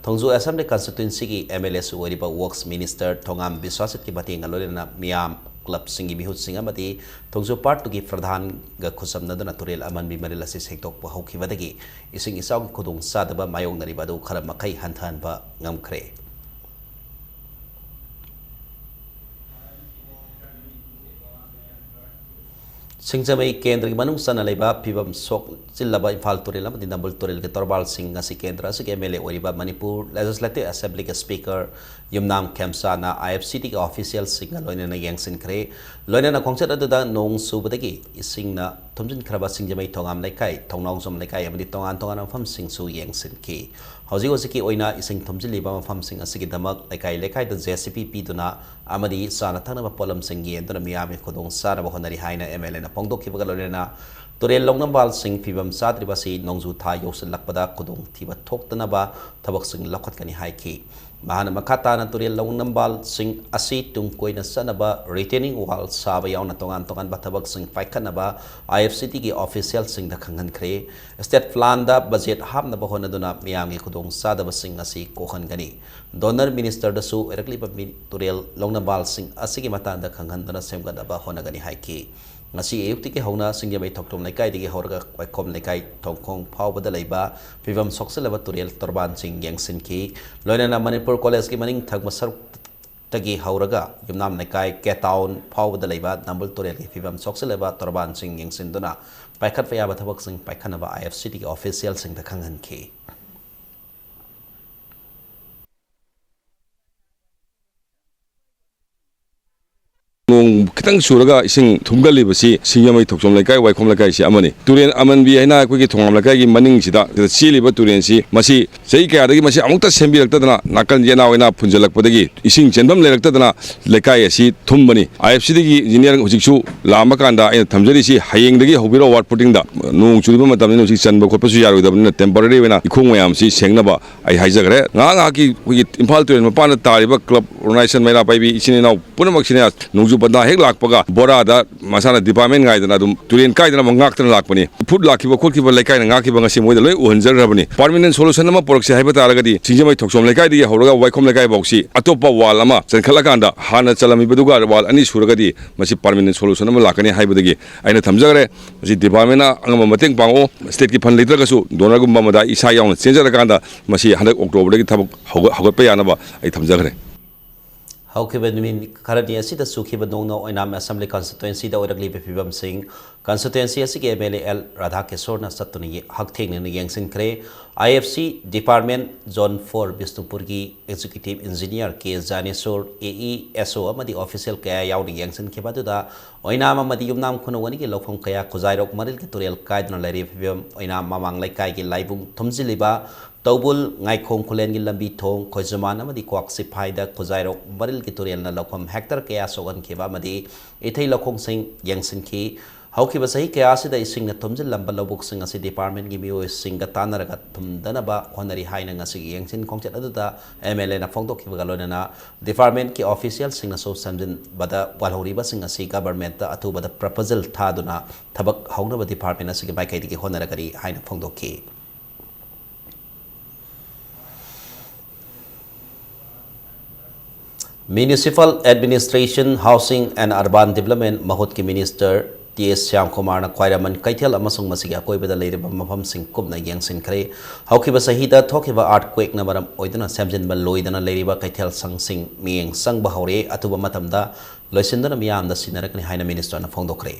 ꯊꯣꯡꯖꯨ ꯑꯦꯁꯦꯝꯕ꯭ꯂꯤ ꯀꯟꯁꯇꯤꯇ꯭ꯋꯦꯟꯁꯤꯒꯤ ꯑꯦꯝ ꯑꯦꯜ ꯑꯦꯁꯨ ꯑꯣꯏꯔꯤꯕ ꯋꯔꯛꯁ ꯃꯤꯅꯤꯁꯇꯔ ꯊꯣꯉꯥꯝ ꯕꯤꯁ꯭ꯋꯥꯁꯖꯤꯠꯀꯤ ꯃꯇꯦꯡꯒ ꯂꯣꯏꯅꯅ ꯃꯤꯌꯥꯝ, ꯀ꯭ꯂꯕꯁꯤꯡꯒꯤ ꯃꯤꯍꯨꯠꯁꯤꯡ ꯑꯃꯗꯤ ꯊꯣꯡꯖꯨ ꯄꯥꯔꯠ ꯇꯨꯒꯤ ꯄ꯭ꯔꯙꯥꯟꯒ ꯈꯨꯠꯁꯝꯅꯗꯨꯅ ꯇꯨꯔꯦꯜ ꯑꯃꯟꯕꯤ ꯃꯔꯤꯜ ꯑꯁꯤ ꯁꯦꯡꯗꯣꯛꯄ ꯍꯧꯈꯤꯕꯗꯒꯤ ꯏꯁꯤꯡ ꯏꯆꯥꯎꯒꯤ ꯈꯨꯗꯣꯡꯆꯥꯗꯕ ꯃꯥꯌꯣꯛꯅꯔꯤꯕ ꯑꯗꯨ ꯈꯔ ꯃꯈꯩ ꯍꯟꯊꯍꯟꯕ ꯉꯝꯈ꯭ꯔꯦ꯫ ꯁꯤꯡꯖꯃꯩ ꯀꯦꯟꯗ꯭ꯔꯒꯤ ꯃꯅꯨꯡ ꯆꯟꯅ ꯂꯩꯕ ꯐꯤꯕꯝ ꯁꯣꯛꯆꯤꯜꯂꯕ ꯏꯝꯐꯥꯜ ꯇꯨꯔꯦꯜ ꯑꯃꯗꯤ ꯅꯝꯕꯨꯜ ꯇꯨꯔꯦꯜꯒꯤ ꯇꯣꯔꯕꯥꯟꯁꯤꯡ ꯑꯁꯤ ꯀꯦꯟꯗ꯭ꯔ ꯑꯁꯤꯒꯤ M L A ꯑꯣꯏꯔꯤꯕ Manipur Legislative Assemblyꯒꯤ Speaker Yumnam ꯈꯦꯝꯆꯥꯅ I F C Dꯒꯤ officialꯁꯤꯡꯒ ꯂꯣꯏꯅꯅ ꯌꯦꯡꯁꯤꯟꯈ꯭ꯔꯦ꯫ ꯂꯣꯏꯅꯅ ꯈꯣꯡꯆꯠ ꯑꯗꯨꯗ ꯅꯣꯡ ꯆꯨꯕꯗꯒꯤ ꯏꯁꯤꯡꯅ ꯊꯨꯝꯖꯤꯟꯈ꯭ꯔꯕ ꯁꯤꯡꯖꯃꯩ ꯊꯣꯉꯥꯝ ꯂꯩꯀꯥꯏ, ꯊꯣꯡꯅꯥꯎꯖꯝ ꯂꯩꯀꯥꯏ ꯑꯃꯗꯤ ꯇꯣꯉꯥꯟ ꯇꯣꯉꯥꯟꯕ ꯃꯐꯝꯁꯤꯡꯁꯨ ꯌꯦꯡꯁꯤꯟꯈꯤ꯫ ꯍꯧꯖꯤꯛ ꯍꯧꯖꯤꯛꯀꯤ ꯑꯣꯏꯅ ꯏꯁꯤꯡ ꯊꯨꯝꯖꯤꯜꯂꯤꯕ ꯃꯐꯝꯁꯤꯡ ꯑꯁꯤꯒꯤꯗꯃꯛ ꯂꯩꯀꯥꯏ ꯂꯩꯀꯥꯏꯗ J C B ꯄꯤꯗꯨꯅ ꯑꯃꯗꯤ ꯆꯥꯅ ꯊꯛꯅꯕ ꯄꯣꯠꯂꯝꯁꯤꯡ ꯌꯦꯟꯗꯨꯅ ꯃꯤꯌꯥꯝꯒꯤ ꯈꯨꯗꯣꯡ ꯆꯥꯅꯕ ꯍꯣꯠꯅꯔꯤ ꯍꯥꯏꯅ M L Aꯅ ꯐꯣꯡꯗꯣꯛꯈꯤꯕꯒ ꯂꯣꯏꯅꯅ ꯇꯨꯔꯦꯜ ꯂꯧꯅꯝꯕꯥꯜꯁꯤꯡ ꯐꯤꯕꯝ ꯆꯥꯗ꯭ꯔꯤꯕꯁꯤ ꯅꯣꯡꯖꯨ ꯊꯥ ꯌꯧꯁꯤꯜꯂꯛꯄꯗ ꯈꯨꯗꯣꯡꯊꯤꯕ ꯊꯣꯛꯇꯅꯕ ꯊꯕꯛꯁꯤꯡ ꯂꯧꯈꯠꯀꯅꯤ ꯍꯥꯏꯈꯤ꯫ ꯃꯍꯥꯛꯅ ꯃꯈꯥ ꯇꯥꯅ ꯇꯨꯔꯦꯜ ꯂꯧꯅꯝꯕꯥꯜꯁꯤꯡ ꯑꯁꯤ ꯇꯨꯡ ꯀꯣꯏꯅ ꯆꯠꯅꯕ retaining wall ꯁꯥꯕ ꯌꯥꯎꯅ ꯇꯣꯉꯥꯟ ꯇꯣꯉꯥꯟꯕ ꯊꯕꯛꯁꯤꯡ ꯄꯥꯏꯈꯠꯅꯕ I F C Dꯒꯤ officialꯁꯤꯡꯗ ꯈꯪꯍꯟꯈ꯭ꯔꯦ꯫ State planꯗ budget ꯍꯥꯞꯅꯕ ꯍꯣꯠꯅꯗꯨꯅ ꯃꯤꯌꯥꯝꯒꯤ ꯈꯨꯗꯣꯡꯆꯥꯗꯕꯁꯤꯡ ꯑꯁꯤ ꯀꯣꯛꯍꯟꯒꯅꯤ꯫ Donor ministerꯗꯁꯨ ꯑꯣꯏꯔꯛꯂꯤꯕ ꯃꯤ-, ꯇꯨꯔꯦꯜ ꯂꯧꯅꯝꯕꯥꯜꯁꯤꯡ ꯑꯁꯤꯒꯤ ꯃꯇꯥꯡꯗ ꯈꯪꯍꯟꯗꯨꯅ ꯁꯦꯝꯒꯠꯅꯕ ꯍꯣꯠꯅꯒꯅꯤ ꯍꯥꯏꯈꯤ꯫ ꯉꯁꯤ ꯑꯌꯨꯛꯇꯒꯤ ꯍꯧꯅ ꯁꯤꯡꯖꯃꯩ ꯊꯣꯛꯆꯣꯝ ꯂꯩꯀꯥꯏꯗꯒꯤ ꯍꯧꯔꯒ ꯋꯥꯏꯈꯣꯝ ꯂꯩꯀꯥꯏ ꯊꯣꯡꯈꯣꯡ ꯐꯥꯎꯕꯗ ꯂꯩꯕ ꯐꯤꯕꯝ ꯁꯣꯛꯆꯜꯂꯕ ꯇꯨꯔꯦꯜ ꯇꯣꯔꯕꯥꯟꯁꯤꯡ ꯌꯦꯡꯁꯤꯟꯈꯤ꯫ ꯂꯣꯏꯅꯅ ꯃꯅꯤꯄꯨꯔ ꯀꯣꯂꯦꯖꯀꯤ ꯃꯅꯤꯡ ꯊꯪꯕ ꯁꯔꯨꯛꯇꯒꯤ ꯍꯧꯔꯒ ꯌꯨꯝꯅꯥꯝ ꯂꯩꯀꯥꯏ, ꯀꯦ ꯇꯥꯎꯟ ꯐꯥꯎꯕꯗ ꯂꯩꯕ ꯅꯝꯕꯨꯜ ꯇꯨꯔꯦꯜꯒꯤ ꯐꯤꯕꯝ ꯁꯣꯛꯆꯜꯂꯕ ꯇꯣꯔꯕꯥꯟꯁꯤꯡ ꯌꯦꯡꯁꯤꯟꯗꯨꯅ ꯄꯥꯏꯈꯠꯄ ꯌꯥꯕ ꯊꯕꯛꯁꯤꯡ ꯄꯥꯏꯈꯠꯅꯕ I F C Dꯒꯤ officialꯁꯤꯡꯗ ꯈꯪꯍꯟꯈꯤ꯫ ꯅꯣꯡ ꯈꯤꯇꯪ ꯆꯨꯔꯒ ꯏꯁꯤꯡ ꯊꯨꯝꯒꯜꯂꯤꯕꯁꯤ ꯁꯤꯡꯖꯃꯩ ꯊꯣꯛꯆꯣꯝ ꯂꯩꯀꯥꯏ, ꯋꯥꯏꯈꯣꯝ ꯂꯩꯀꯥꯏꯁꯤ ꯑꯃꯅꯤ꯫ ꯇꯨꯔꯦꯜ ꯑꯃꯟꯕꯤ ꯍꯥꯏꯅ ꯑꯩꯈꯣꯏꯒꯤ ꯊꯣꯉꯥꯝ ꯂꯩꯀꯥꯏꯒꯤ ꯃꯅꯤꯡꯁꯤꯗ ꯁꯤꯗ ꯆꯦꯜꯂꯤꯕ ꯇꯨꯔꯦꯜꯁꯤ, ꯃꯁꯤ ꯆꯍꯤ ꯀꯌꯥꯗꯒꯤ ꯃꯁꯤ ꯑꯃꯨꯛꯇ ꯁꯦꯝꯕꯤꯔꯛꯇꯗꯅ ꯅꯥꯀꯟ ꯌꯦꯅꯥꯎ ꯑꯣꯏꯅ ꯐꯨꯟꯖꯜꯂꯛꯄꯗꯒꯤ ꯏꯁꯤꯡ ꯆꯦꯟꯐꯝ ꯂꯩꯔꯛꯇꯗꯅ ꯂꯩꯀꯥꯏ ꯑꯁꯤ ꯊꯨꯝꯕꯅꯤ꯫ I F C Dꯒꯤ engineer ꯍꯧꯖꯤꯛꯁꯨ ꯂꯥꯛꯑꯝꯃꯀꯥꯟꯗ ꯑꯩꯅ ꯊꯝꯖꯔꯤꯁꯤ, ꯍꯌꯦꯡꯗꯒꯤ ꯍꯧꯕꯤꯔꯛꯑꯣ ward footingꯗ꯫ ꯅꯣꯡ ꯆꯨꯔꯤꯕ ꯃꯇꯝꯅꯤꯅ ꯍꯧꯖꯤꯛ ꯆꯟꯕ ꯈꯣꯠꯄꯁꯨ ꯌꯥꯔꯣꯏꯗꯕꯅꯤꯅ ꯇꯦꯝꯄꯣꯔꯔꯤ ꯑꯣꯏꯅ ꯏꯈꯣꯡ ꯃꯌꯥꯝꯁꯤ ꯁꯦꯡꯅꯕ ꯑꯩ ꯍꯥꯏꯖꯈ꯭ꯔꯦ꯫ ꯉꯥꯏꯍꯥꯛ ꯉꯥꯏꯍꯥꯛꯀꯤ ꯑꯩꯈꯣꯏꯒꯤ ꯏꯝꯐꯥꯜ ꯇꯨꯔꯦꯜ ꯃꯄꯥꯟꯗ ꯇꯥꯔꯤꯕ ꯀ꯭ꯂꯕ, ꯑꯣꯔꯒꯅꯥꯏꯖꯦꯁꯟ, ꯃꯩꯔꯥ ꯄꯥꯏꯕꯤ ꯏꯆꯤꯟ ꯏꯅꯥꯎ ꯄꯨꯝꯅꯃꯛꯁꯤꯅ ꯅꯣꯡꯖꯨ ꯄꯟꯊꯥ ꯍꯦꯛ ꯂꯥꯛꯄꯒ ꯕꯣꯔꯥꯗ ꯃꯁꯥꯅ ꯗꯤꯄꯥꯔꯠꯃꯦꯟ ꯉꯥꯏꯗꯅ ꯑꯗꯨꯝ ꯇꯨꯔꯦꯜ ꯀꯥꯏꯗꯅꯕ ꯉꯥꯛꯇꯅ ꯂꯥꯛꯄꯅꯤ꯫ ꯐꯨꯠ ꯂꯥꯛꯈꯤꯕ ꯈꯣꯠꯈꯤꯕ ꯂꯩꯀꯥꯏꯅ ꯉꯥꯛꯈꯤꯕ ꯉꯁꯤ ꯃꯣꯏꯗ ꯂꯣꯏ ꯎꯍꯟꯖꯈ꯭ꯔꯕꯅꯤ꯫ Permanent solution ꯑꯃ ꯄꯨꯔꯛꯁꯦ ꯍꯥꯏꯕ ꯇꯥꯔꯒꯗꯤ ꯁꯤꯡꯖꯃꯩ ꯊꯣꯛꯆꯣꯝ ꯂꯩꯀꯥꯏꯗꯒꯤ ꯍꯧꯔꯒ ꯋꯥꯏꯈꯣꯝ ꯂꯩꯀꯥꯏ ꯐꯥꯎꯁꯤ ꯑꯇꯣꯞꯄ wall ꯑꯃ ꯆꯟꯈꯠꯂꯀꯥꯟꯗ ꯍꯥꯟꯅ ꯆꯜꯂꯝꯃꯤꯕꯗꯨꯒ wall ꯑꯅꯤ ꯁꯨꯔꯒꯗꯤ ꯃꯁꯤ permanent solution ꯑꯃ ꯂꯥꯛꯀꯅꯤ ꯍꯥꯏꯕꯗꯒꯤ ꯑꯩꯅ ꯊꯝꯖꯈ꯭ꯔꯦ꯫ ꯃꯁꯤ ꯗꯤꯄꯥꯔꯠꯃꯦꯟꯅ ꯑꯉꯝꯕ ꯃꯇꯦꯡ ꯄꯥꯡꯉꯛꯑꯣ꯫ ꯁ꯭ꯇꯦꯠꯀꯤ ꯐꯟ ꯂꯩꯇ꯭ꯔꯒꯁꯨ ꯗꯣꯅꯔꯒꯨꯝꯕ ꯑꯃꯗ ꯏꯁꯥ ꯌꯥꯎꯅ ꯆꯦꯟꯖꯔꯀꯥꯟꯗ ꯃꯁꯤ ꯍꯟꯗꯛ ꯑꯣꯛꯇꯣꯕꯔꯗꯒꯤ ꯊꯕꯛ ꯍꯧꯒꯠ-, ꯍꯧꯒꯠꯄ ꯌꯥꯅꯕ ꯑꯩ ꯊꯝꯖꯈ꯭ꯔꯦ꯫ ꯍꯧꯈꯤꯕ ꯅꯨꯃꯤꯠ ꯈꯔꯅꯤ ꯑꯁꯤꯗ ꯆꯨꯈꯤꯕ ꯅꯣꯡꯅ ꯑꯣꯏꯅꯥꯝ ꯑꯦꯁꯦꯝꯕ꯭ꯂꯤ ꯀꯟꯁꯇꯤꯇ꯭ꯋꯦꯟꯁꯤꯗ ꯑꯣꯏꯔꯛꯂꯤꯕ ꯐꯤꯕꯝꯁꯤꯡ ꯀꯟꯁꯇꯤꯇ꯭ꯋꯦꯟꯁꯤ ꯑꯁꯤꯒꯤ ꯑꯦꯝ ꯑꯦꯜ ꯑꯦ ꯑꯦꯜ ꯔꯥꯙꯥꯀꯤꯁꯣꯔꯅ ꯆꯠꯇꯨꯅ ꯌꯦ- ꯍꯛꯊꯦꯡꯅꯅ ꯌꯦꯡꯁꯤꯟꯈ꯭ꯔꯦ꯫ I F C department zone four ꯕꯤꯁꯅꯨꯄꯨꯔꯒꯤ executive engineer K Janeshor, A E, S O ꯑꯃꯗꯤ ꯑꯣꯐꯤꯁꯤꯌꯦꯜ ꯀꯌꯥ ꯌꯥꯎꯅ ꯌꯦꯡꯁꯤꯟꯈꯤꯕ ꯑꯗꯨꯗ ꯑꯣꯏꯅꯥꯝ ꯑꯃꯗꯤ ꯌꯨꯝꯅꯥꯝ ꯈꯨꯅꯧ ꯑꯅꯤꯒꯤ ꯂꯧꯐꯝ ꯀꯌꯥ ꯈꯨꯖꯥꯏꯔꯣꯛ ꯃꯔꯤꯜꯒꯤ ꯇꯨꯔꯦꯜ ꯀꯥꯏꯗꯨꯅ ꯂꯩꯔꯤꯕ ꯐꯤꯕꯝ, ꯑꯣꯏꯅꯥꯝ ꯃꯃꯥꯡ ꯂꯩꯀꯥꯏꯒꯤ ꯂꯥꯏꯕꯨꯡ ꯊꯨꯝꯖꯤꯜꯂꯤꯕ ꯇꯧꯕꯨꯜ ꯉꯥꯏꯈꯣꯡ ꯈꯨꯂꯦꯟꯒꯤ ꯂꯝꯕꯤ ꯊꯣꯡ, ꯈꯣꯏꯖꯨꯃꯥꯟ ꯑꯃꯗꯤ ꯀ꯭ꯋꯥꯛ ꯆꯤꯐꯥꯏꯗ ꯈꯨꯖꯥꯏꯔꯣꯛ ꯃꯔꯤꯜꯒꯤ ꯇꯨꯔꯦꯜꯅ ꯂꯧꯐꯝ ꯍꯦꯛꯇꯔ ꯀꯌꯥ ꯁꯣꯛꯍꯟꯈꯤꯕ ꯑꯃꯗꯤ ꯏꯊꯩ ꯂꯧꯈꯣꯡꯁꯤꯡ ꯌꯦꯡꯁꯤꯟꯈꯤ꯫ ꯍꯧꯈꯤꯕ ꯆꯍꯤ ꯀꯌꯥ ꯑꯁꯤꯗ ꯏꯁꯤꯡꯅ ꯊꯨꯝꯖꯤꯜꯂꯝꯕ ꯂꯧꯕꯨꯛꯁꯤꯡ ꯑꯁꯤ ꯗꯤꯄꯥꯔꯠꯃꯦꯟꯒꯤ ꯃꯤꯑꯣꯏꯁꯤꯡꯒ ꯇꯥꯟꯅꯔꯒ ꯊꯨꯝꯗꯅꯕ ꯍꯣꯠꯅꯔꯤ ꯍꯥꯏꯅ ꯉꯁꯤꯒꯤ ꯌꯦꯡꯁꯤꯟ ꯈꯣꯡꯆꯠ ꯑꯗꯨꯗ ꯑꯦꯝ ꯑꯦꯜ ꯑꯦꯅ ꯐꯣꯡꯗꯣꯛꯈꯤꯕꯒ ꯂꯣꯏꯅꯅ ꯗꯤꯄꯥꯔꯠꯃꯦꯟꯒꯤ ꯑꯣꯐꯤꯁꯤꯌꯦꯜꯁꯤꯡꯅꯁꯨ ꯁꯦꯝꯖꯤꯟꯕꯗ ꯋꯥꯜꯍꯧꯔꯤꯕꯁꯤꯡ ꯑꯁꯤ ꯒꯚꯔꯟꯃꯦꯟꯠꯇ ꯑꯊꯨꯕꯗ ꯄ꯭ꯔꯄꯣꯖꯦꯜ ꯊꯥꯗꯨꯅ ꯊꯕꯛ ꯍꯧꯅꯕ ꯗꯤꯄꯥꯔꯠꯃꯦꯟ ꯑꯁꯤꯒꯤ ꯃꯥꯏꯀꯩꯗꯒꯤ ꯍꯣꯠꯅꯔꯒꯅꯤ ꯍꯥꯏꯅ ꯐꯣꯡꯗꯣꯛꯈꯤ꯫ Municipal Administration, Housing and Urban Development ꯃꯍꯨꯠꯀꯤ ꯃꯤꯅꯤꯁꯇꯔ ꯇꯤ ꯑꯦꯁ ꯁ꯭ꯌꯥꯝꯀꯨꯃꯥꯔꯅ ꯈ꯭ꯋꯥꯏꯔꯝꯕꯟ ꯀꯩꯊꯦꯜ ꯑꯃꯁꯨꯡ ꯃꯁꯤꯒꯤ ꯑꯀꯣꯏꯕꯗ ꯂꯩꯔꯤꯕ ꯃꯐꯝꯁꯤꯡ ꯀꯨꯞꯅ ꯌꯦꯡꯁꯤꯟꯈ꯭ꯔꯦ꯫ ꯍꯧꯈꯤꯕ ꯆꯍꯤꯗ ꯊꯣꯛꯈꯤꯕ ꯑꯥꯔꯠꯀ꯭ꯋꯦꯛꯅ ꯃꯔꯝ ꯑꯣꯏꯗꯨꯅ ꯁꯦꯝꯖꯤꯟꯕ ꯂꯣꯏꯗꯅ ꯂꯩꯔꯤꯕ ꯀꯩꯊꯦꯜ ꯁꯪꯁꯤꯡ ꯃꯤꯠꯌꯦꯡ ꯆꯪꯕ ꯍꯧꯔꯦ, ꯑꯊꯨꯕ ꯃꯇꯝꯗ ꯂꯣꯏꯁꯤꯟꯗꯨꯅ ꯃꯤꯌꯥꯝꯗ ꯁꯤꯟꯅꯔꯛꯀꯅꯤ ꯍꯥꯏꯅ ꯃꯤꯅꯤꯁꯇꯔꯅ ꯐꯣꯡꯗꯣꯛꯈ꯭ꯔꯦ꯫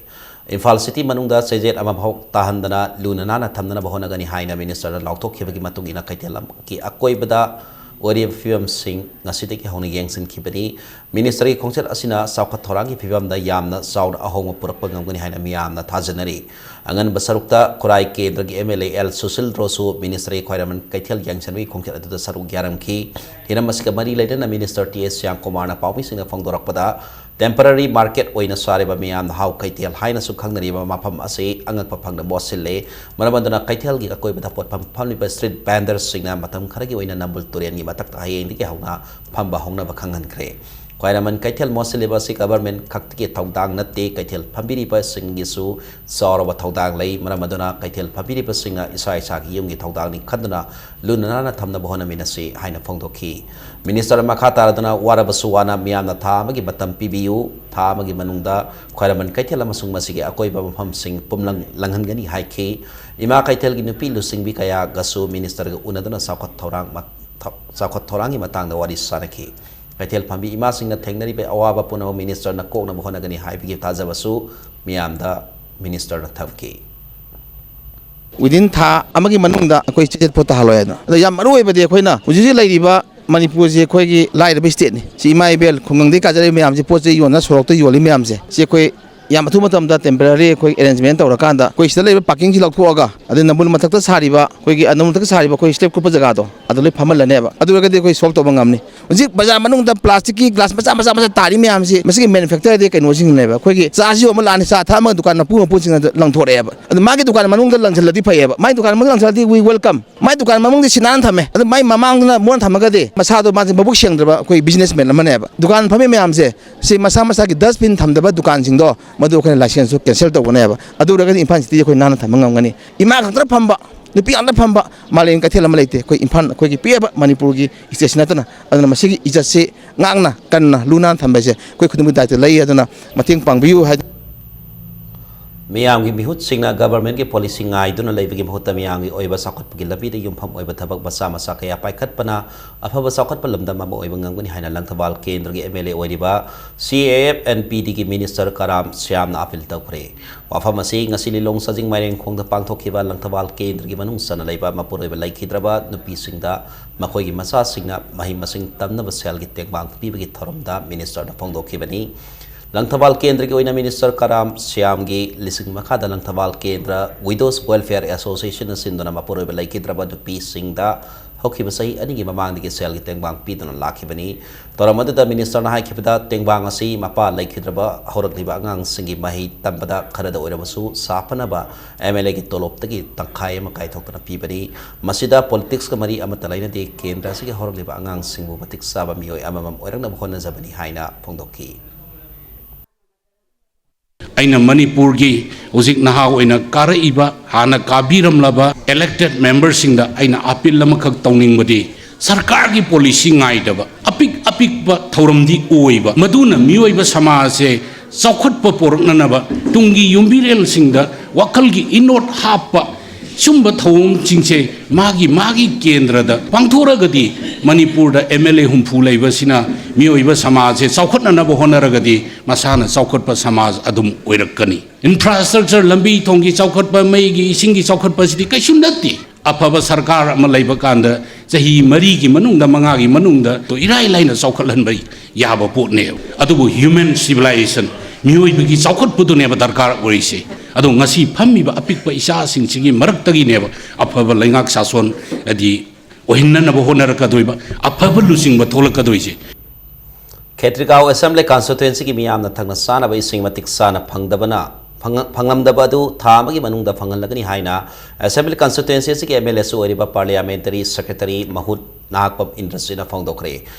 ꯏꯝꯐꯥꯜ ꯁꯤꯇꯤ ꯃꯅꯨꯡꯗ ꯆꯩꯖꯦꯠ ꯑꯃꯐꯥꯎ ꯇꯥꯍꯟꯗꯅ ꯂꯨꯅ ꯅꯥꯟꯅ ꯊꯝꯅꯅꯕ ꯍꯣꯠꯅꯒꯅꯤ ꯍꯥꯏꯅ ꯃꯤꯅꯤꯁꯇꯔꯅ ꯂꯥꯎꯊꯣꯛꯈꯤꯕꯒꯤ ꯃꯇꯨꯡ ꯏꯟꯅ ꯀꯩꯊꯦꯜ ꯑꯃꯒꯤ ꯑꯀꯣꯏꯕꯗ ꯑꯣꯏꯔꯤꯕ ꯐꯤꯕꯝꯁꯤꯡ ꯉꯁꯤꯗꯒꯤ ꯍꯧꯅ ꯌꯦꯡꯁꯤꯟꯈꯤꯕꯅꯤ꯫ ꯃꯤꯅꯤꯁꯇꯔꯒꯤ ꯈꯣꯡꯆꯠ ꯑꯁꯤꯅ ꯆꯥꯎꯈꯠ ꯊꯧꯔꯥꯡꯒꯤ ꯐꯤꯕꯝꯗ ꯌꯥꯝꯅ ꯆꯥꯎꯅ ꯑꯍꯣꯡꯕ ꯄꯨꯔꯛꯄ ꯉꯝꯒꯅꯤ ꯍꯥꯏꯅ ꯃꯤꯌꯥꯝꯅ ꯊꯥꯖꯅꯔꯤ꯫ ꯑꯉꯟꯕ ꯁꯔꯨꯛꯇ ꯈꯨꯔꯥꯏ ꯀꯦꯟꯗ꯭ꯔꯒꯤ M L A L Sushil ꯔꯣꯁꯨ ꯃꯤꯅꯤꯁꯇꯔꯒꯤ ꯈ꯭ꯋꯥꯏꯔꯝꯕꯟ ꯀꯩꯊꯦꯜ ꯌꯦꯡꯁꯤꯟꯕꯒꯤ ꯈꯣꯡꯆꯠ ꯑꯗꯨꯗ ꯁꯔꯨꯛ ꯌꯥꯔꯝꯈꯤ꯫ ꯍꯤꯔꯝ ꯑꯁꯤꯒ ꯃꯔꯤ ꯂꯩꯅꯅ ꯃꯤꯅꯤꯁꯇꯔ ꯇꯤ ꯑꯦꯁ ꯁ꯭ꯌꯥꯝꯀꯨꯃꯥꯔꯅ ꯄꯥꯎꯃꯤꯁꯤꯡꯗ ꯐꯣꯡꯗꯣꯔꯛꯄꯗ, ꯇꯦꯝꯄꯔꯔꯤ ꯃꯥꯔꯀꯦꯠ ꯑꯣꯏꯅ ꯁꯥꯔꯤꯕ ꯃꯤꯌꯥꯝꯅ ꯍꯥꯎ ꯀꯩꯊꯦꯜ ꯍꯥꯏꯅꯁꯨ ꯈꯪꯅꯔꯤꯕ ꯃꯐꯝ ꯑꯁꯤ ꯑꯉꯛꯄ ꯐꯪꯅ ꯃꯣꯠꯁꯤꯜꯂꯦ꯫ ꯃꯔꯝ ꯑꯗꯨꯅ ꯀꯩꯊꯦꯜꯒꯤ ꯑꯀꯣꯏꯕꯗ ꯄꯣꯠꯐꯝ ꯐꯝꯂꯤꯕ ꯁ꯭ꯇ꯭ꯔꯤꯠ ꯚꯦꯟꯗꯔꯁꯤꯡꯅ ꯃꯇꯝ ꯈꯔꯒꯤ ꯑꯣꯏꯅ ꯅꯝꯕꯨꯜ ꯇꯨꯔꯦꯜꯒꯤ ꯃꯊꯛꯇ ꯍꯌꯦꯡꯗꯒꯤ ꯍꯧꯅ ꯐꯝꯕ ꯍꯧꯅꯕ ꯈꯪꯍꯟꯈ꯭ꯔꯦ꯫ ꯈ꯭ꯋꯥꯏꯔꯝꯕꯟ ꯀꯩꯊꯦꯜ ꯃꯣꯠꯁꯤꯜꯂꯤꯕ ꯑꯁꯤ ꯒꯚꯔꯟꯃꯦꯟꯠ ꯈꯛꯇꯒꯤ ꯊꯧꯗꯥꯡ ꯅꯠꯇꯦ, ꯀꯩꯊꯦꯜ ꯐꯝꯕꯤꯔꯤꯕꯁꯤꯡꯒꯤꯁꯨ ꯆꯥꯎꯔꯕ ꯊꯧꯗꯥꯡ ꯂꯩ꯫ ꯃꯔꯝ ꯑꯗꯨꯅ ꯀꯩꯊꯦꯜ ꯐꯝꯕꯤꯔꯤꯕꯁꯤꯡꯅ ꯏꯁꯥ ꯏꯁꯥꯒꯤ ꯌꯨꯝꯒꯤ ꯊꯧꯗꯥꯡꯅꯤ ꯈꯟꯗꯨꯅ ꯂꯨꯅ ꯅꯥꯟꯅ ꯊꯝꯅꯕ ꯍꯣꯠꯅꯃꯤꯟꯅꯁꯤ ꯍꯥꯏꯅ ꯐꯣꯡꯗꯣꯛꯈꯤ꯫ ꯃꯤꯅꯤꯁꯇꯔ ꯃꯈꯥ ꯇꯥꯔꯗꯨꯅ, ꯋꯥꯔꯕꯁꯨ ꯋꯥꯅ ꯃꯤꯌꯥꯝꯅ ꯊꯥ ꯑꯃꯒꯤ ꯃꯇꯝ ꯄꯤꯕꯤꯌꯨ, ꯊꯥ ꯑꯃꯒꯤ ꯃꯅꯨꯡꯗ ꯈ꯭ꯋꯥꯏꯔꯝꯕꯟ ꯀꯩꯊꯦꯜ ꯑꯃꯁꯨꯡ ꯃꯁꯤꯒꯤ ꯑꯀꯣꯏꯕ ꯃꯐꯝꯁꯤꯡ ꯄꯨꯝꯂꯪ ꯂꯪꯍꯟꯒꯅꯤ ꯍꯥꯏꯈꯤ꯫ ꯏꯃꯥ ꯀꯩꯊꯦꯜꯒꯤ ꯅꯨꯄꯤ ꯂꯨꯆꯤꯡꯕꯤ ꯀꯌꯥꯒꯁꯨ ꯃꯤꯅꯤꯁꯇꯔꯒ ꯎꯅꯗꯨꯅ ꯆꯥꯎꯈꯠ ꯊꯧꯔꯥꯡ ꯃ-, ꯊ-, ꯆꯥꯎꯈꯠ ꯊꯧꯔꯥꯡꯒꯤ ꯃꯇꯥꯡꯗ ꯋꯥꯔꯤ ꯁꯥꯅꯈꯤ꯫ ꯀꯩꯊꯦꯜ ꯐꯝꯕꯤ ꯏꯃꯥꯁꯤꯡꯅ ꯊꯦꯡꯅꯔꯤꯕ ꯑꯋꯥꯕ ꯄꯨꯝꯅꯃꯛ ꯃꯤꯅꯤꯁꯇꯔꯅ ꯀꯣꯛꯅꯕ ꯍꯣꯠꯅꯒꯅꯤ ꯍꯥꯏꯕꯒꯤ ꯊꯥꯖꯕꯁꯨ ꯃꯤꯌꯥꯝꯗ ꯃꯤꯅꯤꯁꯇꯔꯅ ꯊꯝꯈꯤ꯫ Within ꯊꯥ ꯑꯃꯒꯤ ꯃꯅꯨꯡꯗ ꯑꯩꯈꯣꯏ ꯆꯦꯠ ꯄꯣꯠ ꯇꯥꯍꯜꯂꯣꯏ ꯍꯥꯏꯅ꯫ ꯑꯗꯣ ꯌꯥꯝ ꯃꯔꯨ ꯑꯣꯏꯕꯗꯤ ꯑꯩꯈꯣꯏꯅ ꯍꯧꯖꯤꯛ ꯍꯧꯖꯤꯛ ꯂꯩꯔꯤꯕ ꯃꯅꯤꯄꯨꯔꯁꯤ ꯑꯩꯈꯣꯏꯒꯤ ꯂꯥꯏꯔꯕ stateꯅꯤ꯫ ꯁꯤ ꯏꯃꯥ ꯏꯕꯦꯜ ꯈꯨꯡꯒꯪꯗꯒꯤ ꯀꯥꯖꯔꯛꯏꯕ ꯃꯌꯥꯝꯁꯤ, ꯄꯣꯠ ꯆꯩ ꯌꯣꯟꯅ ꯁꯣꯔꯣꯛꯇ ꯌꯣꯜꯂꯤ ꯃꯌꯥꯝꯁꯦ, ꯁꯤ ꯑꯩꯈꯣꯏ ꯌꯥꯝ ꯑꯊꯨꯕ ꯃꯇꯝꯗ temporary ꯑꯩꯈꯣꯏ arrangement ꯇꯧꯔꯀꯥꯟꯗ ꯑꯩꯈꯣꯏ ꯁꯤꯗ ꯂꯩꯔꯤꯕ parkingꯁꯤ ꯂꯧꯊꯣꯛꯑꯒ, ꯑꯗꯩ ꯅꯝꯕꯨꯜ ꯃꯊꯛꯇ ꯁꯥꯔꯤꯕ ꯑꯩꯈꯣꯏꯒꯤ, ꯑ, ꯅꯝꯕꯨꯜ ꯃꯊꯛꯇ ꯁꯥꯔꯤꯕ ꯑꯩꯈꯣꯏ slab ꯀꯨꯞꯄ ꯖꯒꯥꯗꯣ, ꯑꯗꯨ ꯂꯣꯏ ꯐꯝꯍꯜꯂꯅꯦꯕ꯫ ꯑꯗꯨ ꯑꯣꯏꯔꯒꯗꯤ ꯑꯩꯈꯣꯏ solve ꯇꯧꯕ ꯉꯝꯅꯤ꯫ ꯍꯧꯖꯤꯛ ꯕꯖꯥꯔ ꯃꯅꯨꯡꯗ plasticꯀꯤ glass ꯃꯆꯥ ꯃꯆꯥ ꯃꯆꯥ ꯇꯥꯔꯤ ꯃꯌꯥꯝꯁꯤ, ꯃꯁꯤꯒꯤ manufactureꯗꯤ ꯀꯩꯅꯣꯁꯤꯡꯅꯦꯕ꯫ ꯑꯩꯈꯣꯏꯒꯤ ꯆꯥꯁꯤ ꯌꯣꯟꯕ ꯂꯥꯛꯑꯅꯤ, ꯆꯥ ꯊꯛꯑꯝꯃꯒ ꯗꯨꯀꯥꯟ ꯃꯄꯨ ꯃꯄꯨꯁꯤꯡꯅ ꯂꯪꯊꯣꯔꯛꯑꯦꯕ꯫ ꯑꯗꯨ ꯃꯥꯒꯤ ꯗꯨꯀꯥꯟ ꯃꯅꯨꯡꯗ ꯂꯪꯁꯤꯜꯂꯗꯤ ꯐꯩꯌꯦꯕ, ꯃꯥꯒꯤ ꯗꯨꯀꯥꯟ ꯃꯅꯨꯡꯗ ꯂꯪꯁꯤꯜꯂꯗꯤ we welcome꯫ ꯃꯥꯏ ꯗꯨꯀꯥꯟ ꯃꯅꯨꯡꯗꯤ ꯁꯤ ꯅꯥꯟꯅ ꯊꯝꯃꯦ, ꯑꯗꯨ ꯃꯥꯏ ꯃꯃꯥꯡꯗꯅ ꯃꯣꯠꯅ ꯊꯝꯃꯒꯗꯤ ꯃꯁꯥꯗꯣ, ꯃꯥꯁꯦ ꯃꯕꯨꯛ ꯁꯦꯡꯗ꯭ꯔꯕ ꯑꯩꯈꯣꯏ businessman ꯑꯃꯅꯦꯕ꯫ ꯗꯨꯀꯥꯟ ꯐꯝꯃꯤ ꯃꯌꯥꯝꯁꯦ, ꯁꯤ ꯃꯁꯥ ꯃꯁꯥꯒꯤ dustbin ꯊꯝꯗꯕ ꯗꯨꯀꯥꯟꯁꯤꯡꯗꯣ, ꯃꯗꯨ ꯑꯩꯈꯣꯏꯅ licenseꯁꯨ cancel ꯇꯧꯒꯅꯦꯕ꯫ ꯑꯗꯨ ꯑꯣꯏꯔꯒꯗꯤ ꯏꯝꯐꯥꯜ cityꯗꯤ ꯑꯩꯈꯣꯏ ꯅꯥꯟꯅ ꯊꯝꯕ ꯉꯝꯒꯅꯤ꯫ ꯏꯃꯥ ꯈꯛꯇꯅ ꯐꯝꯕ, ꯅꯨꯄꯤ ꯉꯥꯛꯇ ꯐꯝꯕ ꯃꯥꯂꯦꯝ ꯀꯩꯊꯦꯜ ꯑꯃ ꯂꯩꯇꯦ, ꯑꯩꯈꯣꯏ ꯏꯝꯐꯥꯜ, ꯑꯩꯈꯣꯏꯒꯤ ꯄꯤꯛꯑꯕ ꯃꯅꯤꯄꯨꯔꯒꯤ stateꯁꯤ ꯅꯠꯇꯅ꯫ ꯑꯗꯨꯅ ꯃꯁꯤꯒꯤ ꯏꯖꯠꯁꯤ ꯉꯥꯛꯅ ꯀꯟꯅ ꯂꯨ ꯅꯥꯟꯅ ꯊꯝꯕ ꯍꯥꯏꯁꯦ ꯑꯩꯈꯣꯏ ꯈꯨꯗꯤꯡꯃꯛꯀꯤ ꯗꯥꯏꯇ ꯂꯩ꯫ ꯑꯗꯨꯅ ꯃꯇꯦꯡ ꯄꯥꯡꯕꯤꯌꯨ ꯍꯥꯏ꯫ ꯃꯤꯌꯥꯝꯒꯤ ꯃꯤꯍꯨꯠꯁꯤꯡꯅ governmentꯀꯤ policy ꯉꯥꯏꯗꯨꯅ ꯂꯩꯕꯒꯤ ꯃꯍꯨꯠꯇ ꯃꯤꯌꯥꯝꯒꯤ ꯑꯣꯏꯕ ꯆꯥꯎꯈꯠꯄꯒꯤ ꯂꯝꯕꯤꯗ ꯌꯨꯝꯐꯝ ꯑꯣꯏꯕ ꯊꯕꯛ ꯃꯆꯥ ꯃꯆꯥ ꯀꯌꯥ ꯄꯥꯏꯈꯠꯄꯅ ꯑꯐꯕ ꯆꯥꯎꯈꯠꯄ ꯂꯝꯗꯝ ꯑꯃ ꯑꯣꯏꯕ ꯉꯝꯒꯅꯤ ꯍꯥꯏꯅ ꯂꯪꯊꯕꯥꯜ ꯀꯦꯟꯗ꯭ꯔꯒꯤ MLA ꯑꯣꯏꯔꯤꯕ CAFNPDꯒꯤ minister ꯀꯔꯥꯝ ꯁ꯭ꯌꯥꯝꯅ appeal ꯇꯧꯈ꯭ꯔꯦ꯫ ꯋꯥꯐꯝ ꯑꯁꯤ ꯉꯁꯤ ꯂꯤꯂꯣꯡ ꯆꯥꯖꯤꯡ ꯃꯥꯏꯔꯦꯡꯈꯣꯡꯗ ꯄꯥꯡꯊꯣꯛꯈꯤꯕ ꯂꯪꯊꯕꯥꯜ ꯀꯦꯟꯗ꯭ꯔꯒꯤ ꯃꯅꯨꯡ ꯆꯟꯅ ꯂꯩꯕ ꯃꯄꯨꯔꯣꯏꯕ ꯂꯩꯈꯤꯗ꯭ꯔꯕ ꯅꯨꯄꯤꯁꯤꯡꯗ ꯃꯈꯣꯏꯒꯤ ꯃꯆꯥꯁꯤꯡꯅ ꯃꯍꯩ ꯃꯁꯤꯡ ꯇꯝꯅꯕ ꯁꯦꯜꯒꯤ ꯇꯦꯡꯕꯥꯡ ꯄꯤꯕꯒꯤ ꯊꯧꯔꯝꯗ ministerꯅ ꯐꯣꯡꯗꯣꯛꯈꯤꯕꯅꯤ꯫ ꯂꯪꯊꯕꯥꯜ ꯀꯦꯟꯗ꯭ꯔꯒꯤ ꯑꯣꯏꯅ minister ꯀꯔꯥꯝ ꯁ꯭ꯌꯥꯝꯒꯤ ꯂꯤꯁꯤꯡ ꯃꯈꯥꯗ ꯂꯪꯊꯕꯥꯜ ꯀꯦꯟꯗ꯭ꯔ Widows Welfare Associationꯅ ꯁꯤꯟꯗꯨꯅ ꯃꯄꯨꯔꯣꯏꯕ ꯂꯩꯈꯤꯗ꯭ꯔꯕ ꯅꯨꯄꯤꯁꯤꯡꯗ ꯍꯧꯈꯤꯕ ꯆꯍꯤ ꯑꯅꯤꯒꯤ ꯃꯃꯥꯡꯗꯒꯤ ꯁꯦꯜꯒꯤ ꯇꯦꯡꯕꯥꯡ ꯄꯤꯗꯨꯅ ꯂꯥꯛꯈꯤꯕꯅꯤ꯫ ꯊꯧꯔꯝ ꯑꯗꯨꯗ ministerꯅ ꯍꯥꯏꯈꯤꯕꯗ, ꯇꯦꯡꯕꯥꯡ ꯑꯁꯤ ꯃꯄꯥ ꯂꯩꯈꯤꯗ꯭ꯔꯕ ꯍꯧꯔꯛꯂꯤꯕ ꯑꯉꯥꯡꯁꯤꯡꯒꯤ ꯃꯍꯩ ꯇꯝꯕꯗ ꯈꯔꯗ ꯑꯣꯏꯔꯕꯁꯨ ꯁꯥꯐꯅꯕ MLAꯒꯤ ꯇꯣꯂꯣꯞꯇꯒꯤ ꯇꯪꯈꯥꯏ ꯑꯃ ꯀꯥꯏꯊꯣꯛꯇꯨꯅ ꯄꯤꯕꯅꯤ꯫ ꯃꯁꯤꯗ politicsꯀ ꯃꯔꯤ ꯑꯃꯠꯇ ꯂꯩꯅꯗꯦ꯫ ꯀꯦꯟꯗ꯭ꯔ ꯑꯁꯤꯒꯤ ꯍꯧꯔꯛꯂꯤꯕ ꯑꯉꯥꯡꯁꯤꯡꯕꯨ ꯃꯇꯤꯛ ꯆꯥꯕ ꯃꯤꯑꯣꯏ ꯑꯃꯃꯝ ꯑꯣꯏꯔꯛꯅꯕ ꯍꯣꯠꯅꯖꯕꯅꯤ ꯍꯥꯏꯅ ꯐꯣꯡꯗꯣꯛꯈꯤ꯫ ꯑꯩꯅ ꯃꯅꯤꯄꯨꯔꯒꯤ ꯍꯧꯖꯤꯛ ꯅꯍꯥ ꯑꯣꯏꯅ ꯀꯥꯔꯛꯏꯕ, ꯍꯥꯟꯅ ꯀꯥꯕꯤꯔꯝꯂꯕ elected memberꯁꯤꯡꯗ ꯑꯩꯅ appeal ꯑꯃꯈꯛ ꯇꯧꯅꯤꯡꯕꯗꯤ, ꯁꯔꯀꯥꯔꯒꯤ policy ꯉꯥꯏꯗꯕ, ꯑꯄꯤꯛ ꯑꯄꯤꯛꯄ ꯊꯧꯔꯝꯗꯤ ꯑꯣꯏꯕ, ꯃꯗꯨꯅ ꯃꯤꯑꯣꯏꯕ ꯁꯃꯥꯖꯁꯦ ꯆꯥꯎꯈꯠꯄ ꯄꯣꯔꯛꯅꯅꯕ, ꯇꯨꯡꯒꯤ ꯌꯨꯝꯕꯤꯔꯦꯜꯁꯤꯡꯗ ꯋꯥꯈꯜꯒꯤ ꯏꯅꯣꯠ ꯍꯥꯞꯄ, ꯁꯨꯝꯕ ꯊꯧꯑꯣꯡꯁꯤꯡꯁꯦ ꯃꯥꯒꯤ ꯃꯥꯒꯤ ꯀꯦꯟꯗ꯭ꯔꯗ ꯄꯥꯡꯊꯣꯛꯑꯒꯗꯤ, ꯃꯅꯤꯄꯨꯔꯗ ꯑꯦꯝ ꯑꯦꯜ ꯑꯦ ꯍꯨꯝꯐꯨ ꯂꯩꯕꯁꯤꯅ ꯃꯤꯑꯣꯏꯕ ꯁꯃꯥꯖꯁꯦ ꯆꯥꯎꯈꯠꯅꯅꯕ ꯍꯣꯠꯅꯔꯒꯗꯤ ꯃꯁꯥꯅ ꯆꯥꯎꯈꯠꯄ ꯁꯃꯥꯖ ꯑꯗꯨꯝ ꯑꯣꯏꯔꯛꯀꯅꯤ꯫ ꯏꯟꯐ꯭ꯔꯥꯁ꯭ꯇ꯭ꯔꯛꯆꯔ, ꯂꯝꯕꯤ ꯊꯣꯡꯒꯤ ꯆꯥꯎꯈꯠꯄ, ꯃꯩꯒꯤ, ꯏꯁꯤꯡꯒꯤ ꯆꯥꯎꯈꯠꯄꯁꯤꯗꯤ ꯀꯩꯁꯨ ꯅꯠꯇꯦ꯫ ꯑꯐꯕ ꯁꯔꯀꯥꯔ ꯑꯃ ꯂꯩꯕ ꯀꯥꯟꯗ ꯆꯍꯤ ꯃꯔꯤꯒꯤ ꯃꯅꯨꯡꯗ, ꯃꯉꯥꯒꯤ ꯃꯅꯨꯡꯗ ꯏꯔꯥꯏ ꯂꯥꯏꯅ ꯆꯥꯎꯈꯠꯍꯟꯕ ꯌꯥꯕ ꯄꯣꯠꯅꯦꯕ꯫ ꯑꯗꯨꯕꯨ human civilization, ꯃꯤꯑꯣꯏꯕꯒꯤ ꯆꯥꯎꯈꯠꯄꯗꯨꯅꯦꯕ ꯗꯔꯀꯥꯔ ꯑꯣꯏꯔꯤꯁꯦ꯫ ꯑꯗꯣ ꯉꯁꯤ ꯐꯝꯃꯤꯕ ꯑꯄꯤꯛꯄ ꯏꯆꯥꯁꯤꯡꯁꯤꯒꯤ ꯃꯔꯛꯇꯒꯤꯅꯦꯕ ꯑꯐꯕ ꯂꯩꯉꯥꯛ ꯁꯥꯁꯣꯟ ꯍꯥꯏꯗꯤ ꯑꯣꯏꯍꯟꯅꯅꯕ ꯍꯣꯠꯅꯔꯛꯀꯗꯣꯏꯕ, ꯑꯐꯕ ꯂꯨꯆꯤꯡꯕ ꯊꯣꯛꯂꯛꯀꯗꯣꯏꯁꯦ꯫ ꯈꯦꯇ꯭ꯔꯤꯒꯥꯎ ꯑꯦꯁꯦꯝꯕ꯭ꯂꯤ ꯀꯟꯁꯇꯤꯇ꯭ꯋꯦꯟꯁꯤꯒꯤ ꯃꯤꯌꯥꯝꯅ ꯊꯛꯅ ꯆꯥꯅꯕ ꯏꯁꯤꯡ ꯃꯇꯤꯛ ꯆꯥꯅ ꯐꯪꯗꯕꯅ, ꯐꯪ-, ꯐꯪꯂꯝꯗꯕ ꯑꯗꯨ ꯊꯥ ꯑꯃꯒꯤ ꯃꯅꯨꯡꯗ ꯐꯪꯍꯜꯂꯒꯅꯤ ꯍꯥꯏꯅ ꯑꯦꯁꯦꯝꯕ꯭ꯂꯤ ꯀꯟꯁꯇꯤꯇ꯭ꯋꯦꯟꯁꯤ ꯑꯁꯤꯒꯤ ꯑꯦꯝ ꯑꯦꯜ ꯑꯦꯁꯨ ꯑꯣꯏꯔꯤꯕ ꯄꯥꯔꯂꯤꯌꯥꯃꯦꯟꯇꯔꯤ ꯁꯦꯀ꯭ꯔꯦꯇꯔꯤ ꯃꯍꯨꯠ ꯅꯍꯥꯛꯄꯝ ꯏꯟꯗ꯭ꯔꯖꯤꯠꯅ ꯐꯣꯡꯗꯣꯛꯈ꯭ꯔꯦ꯫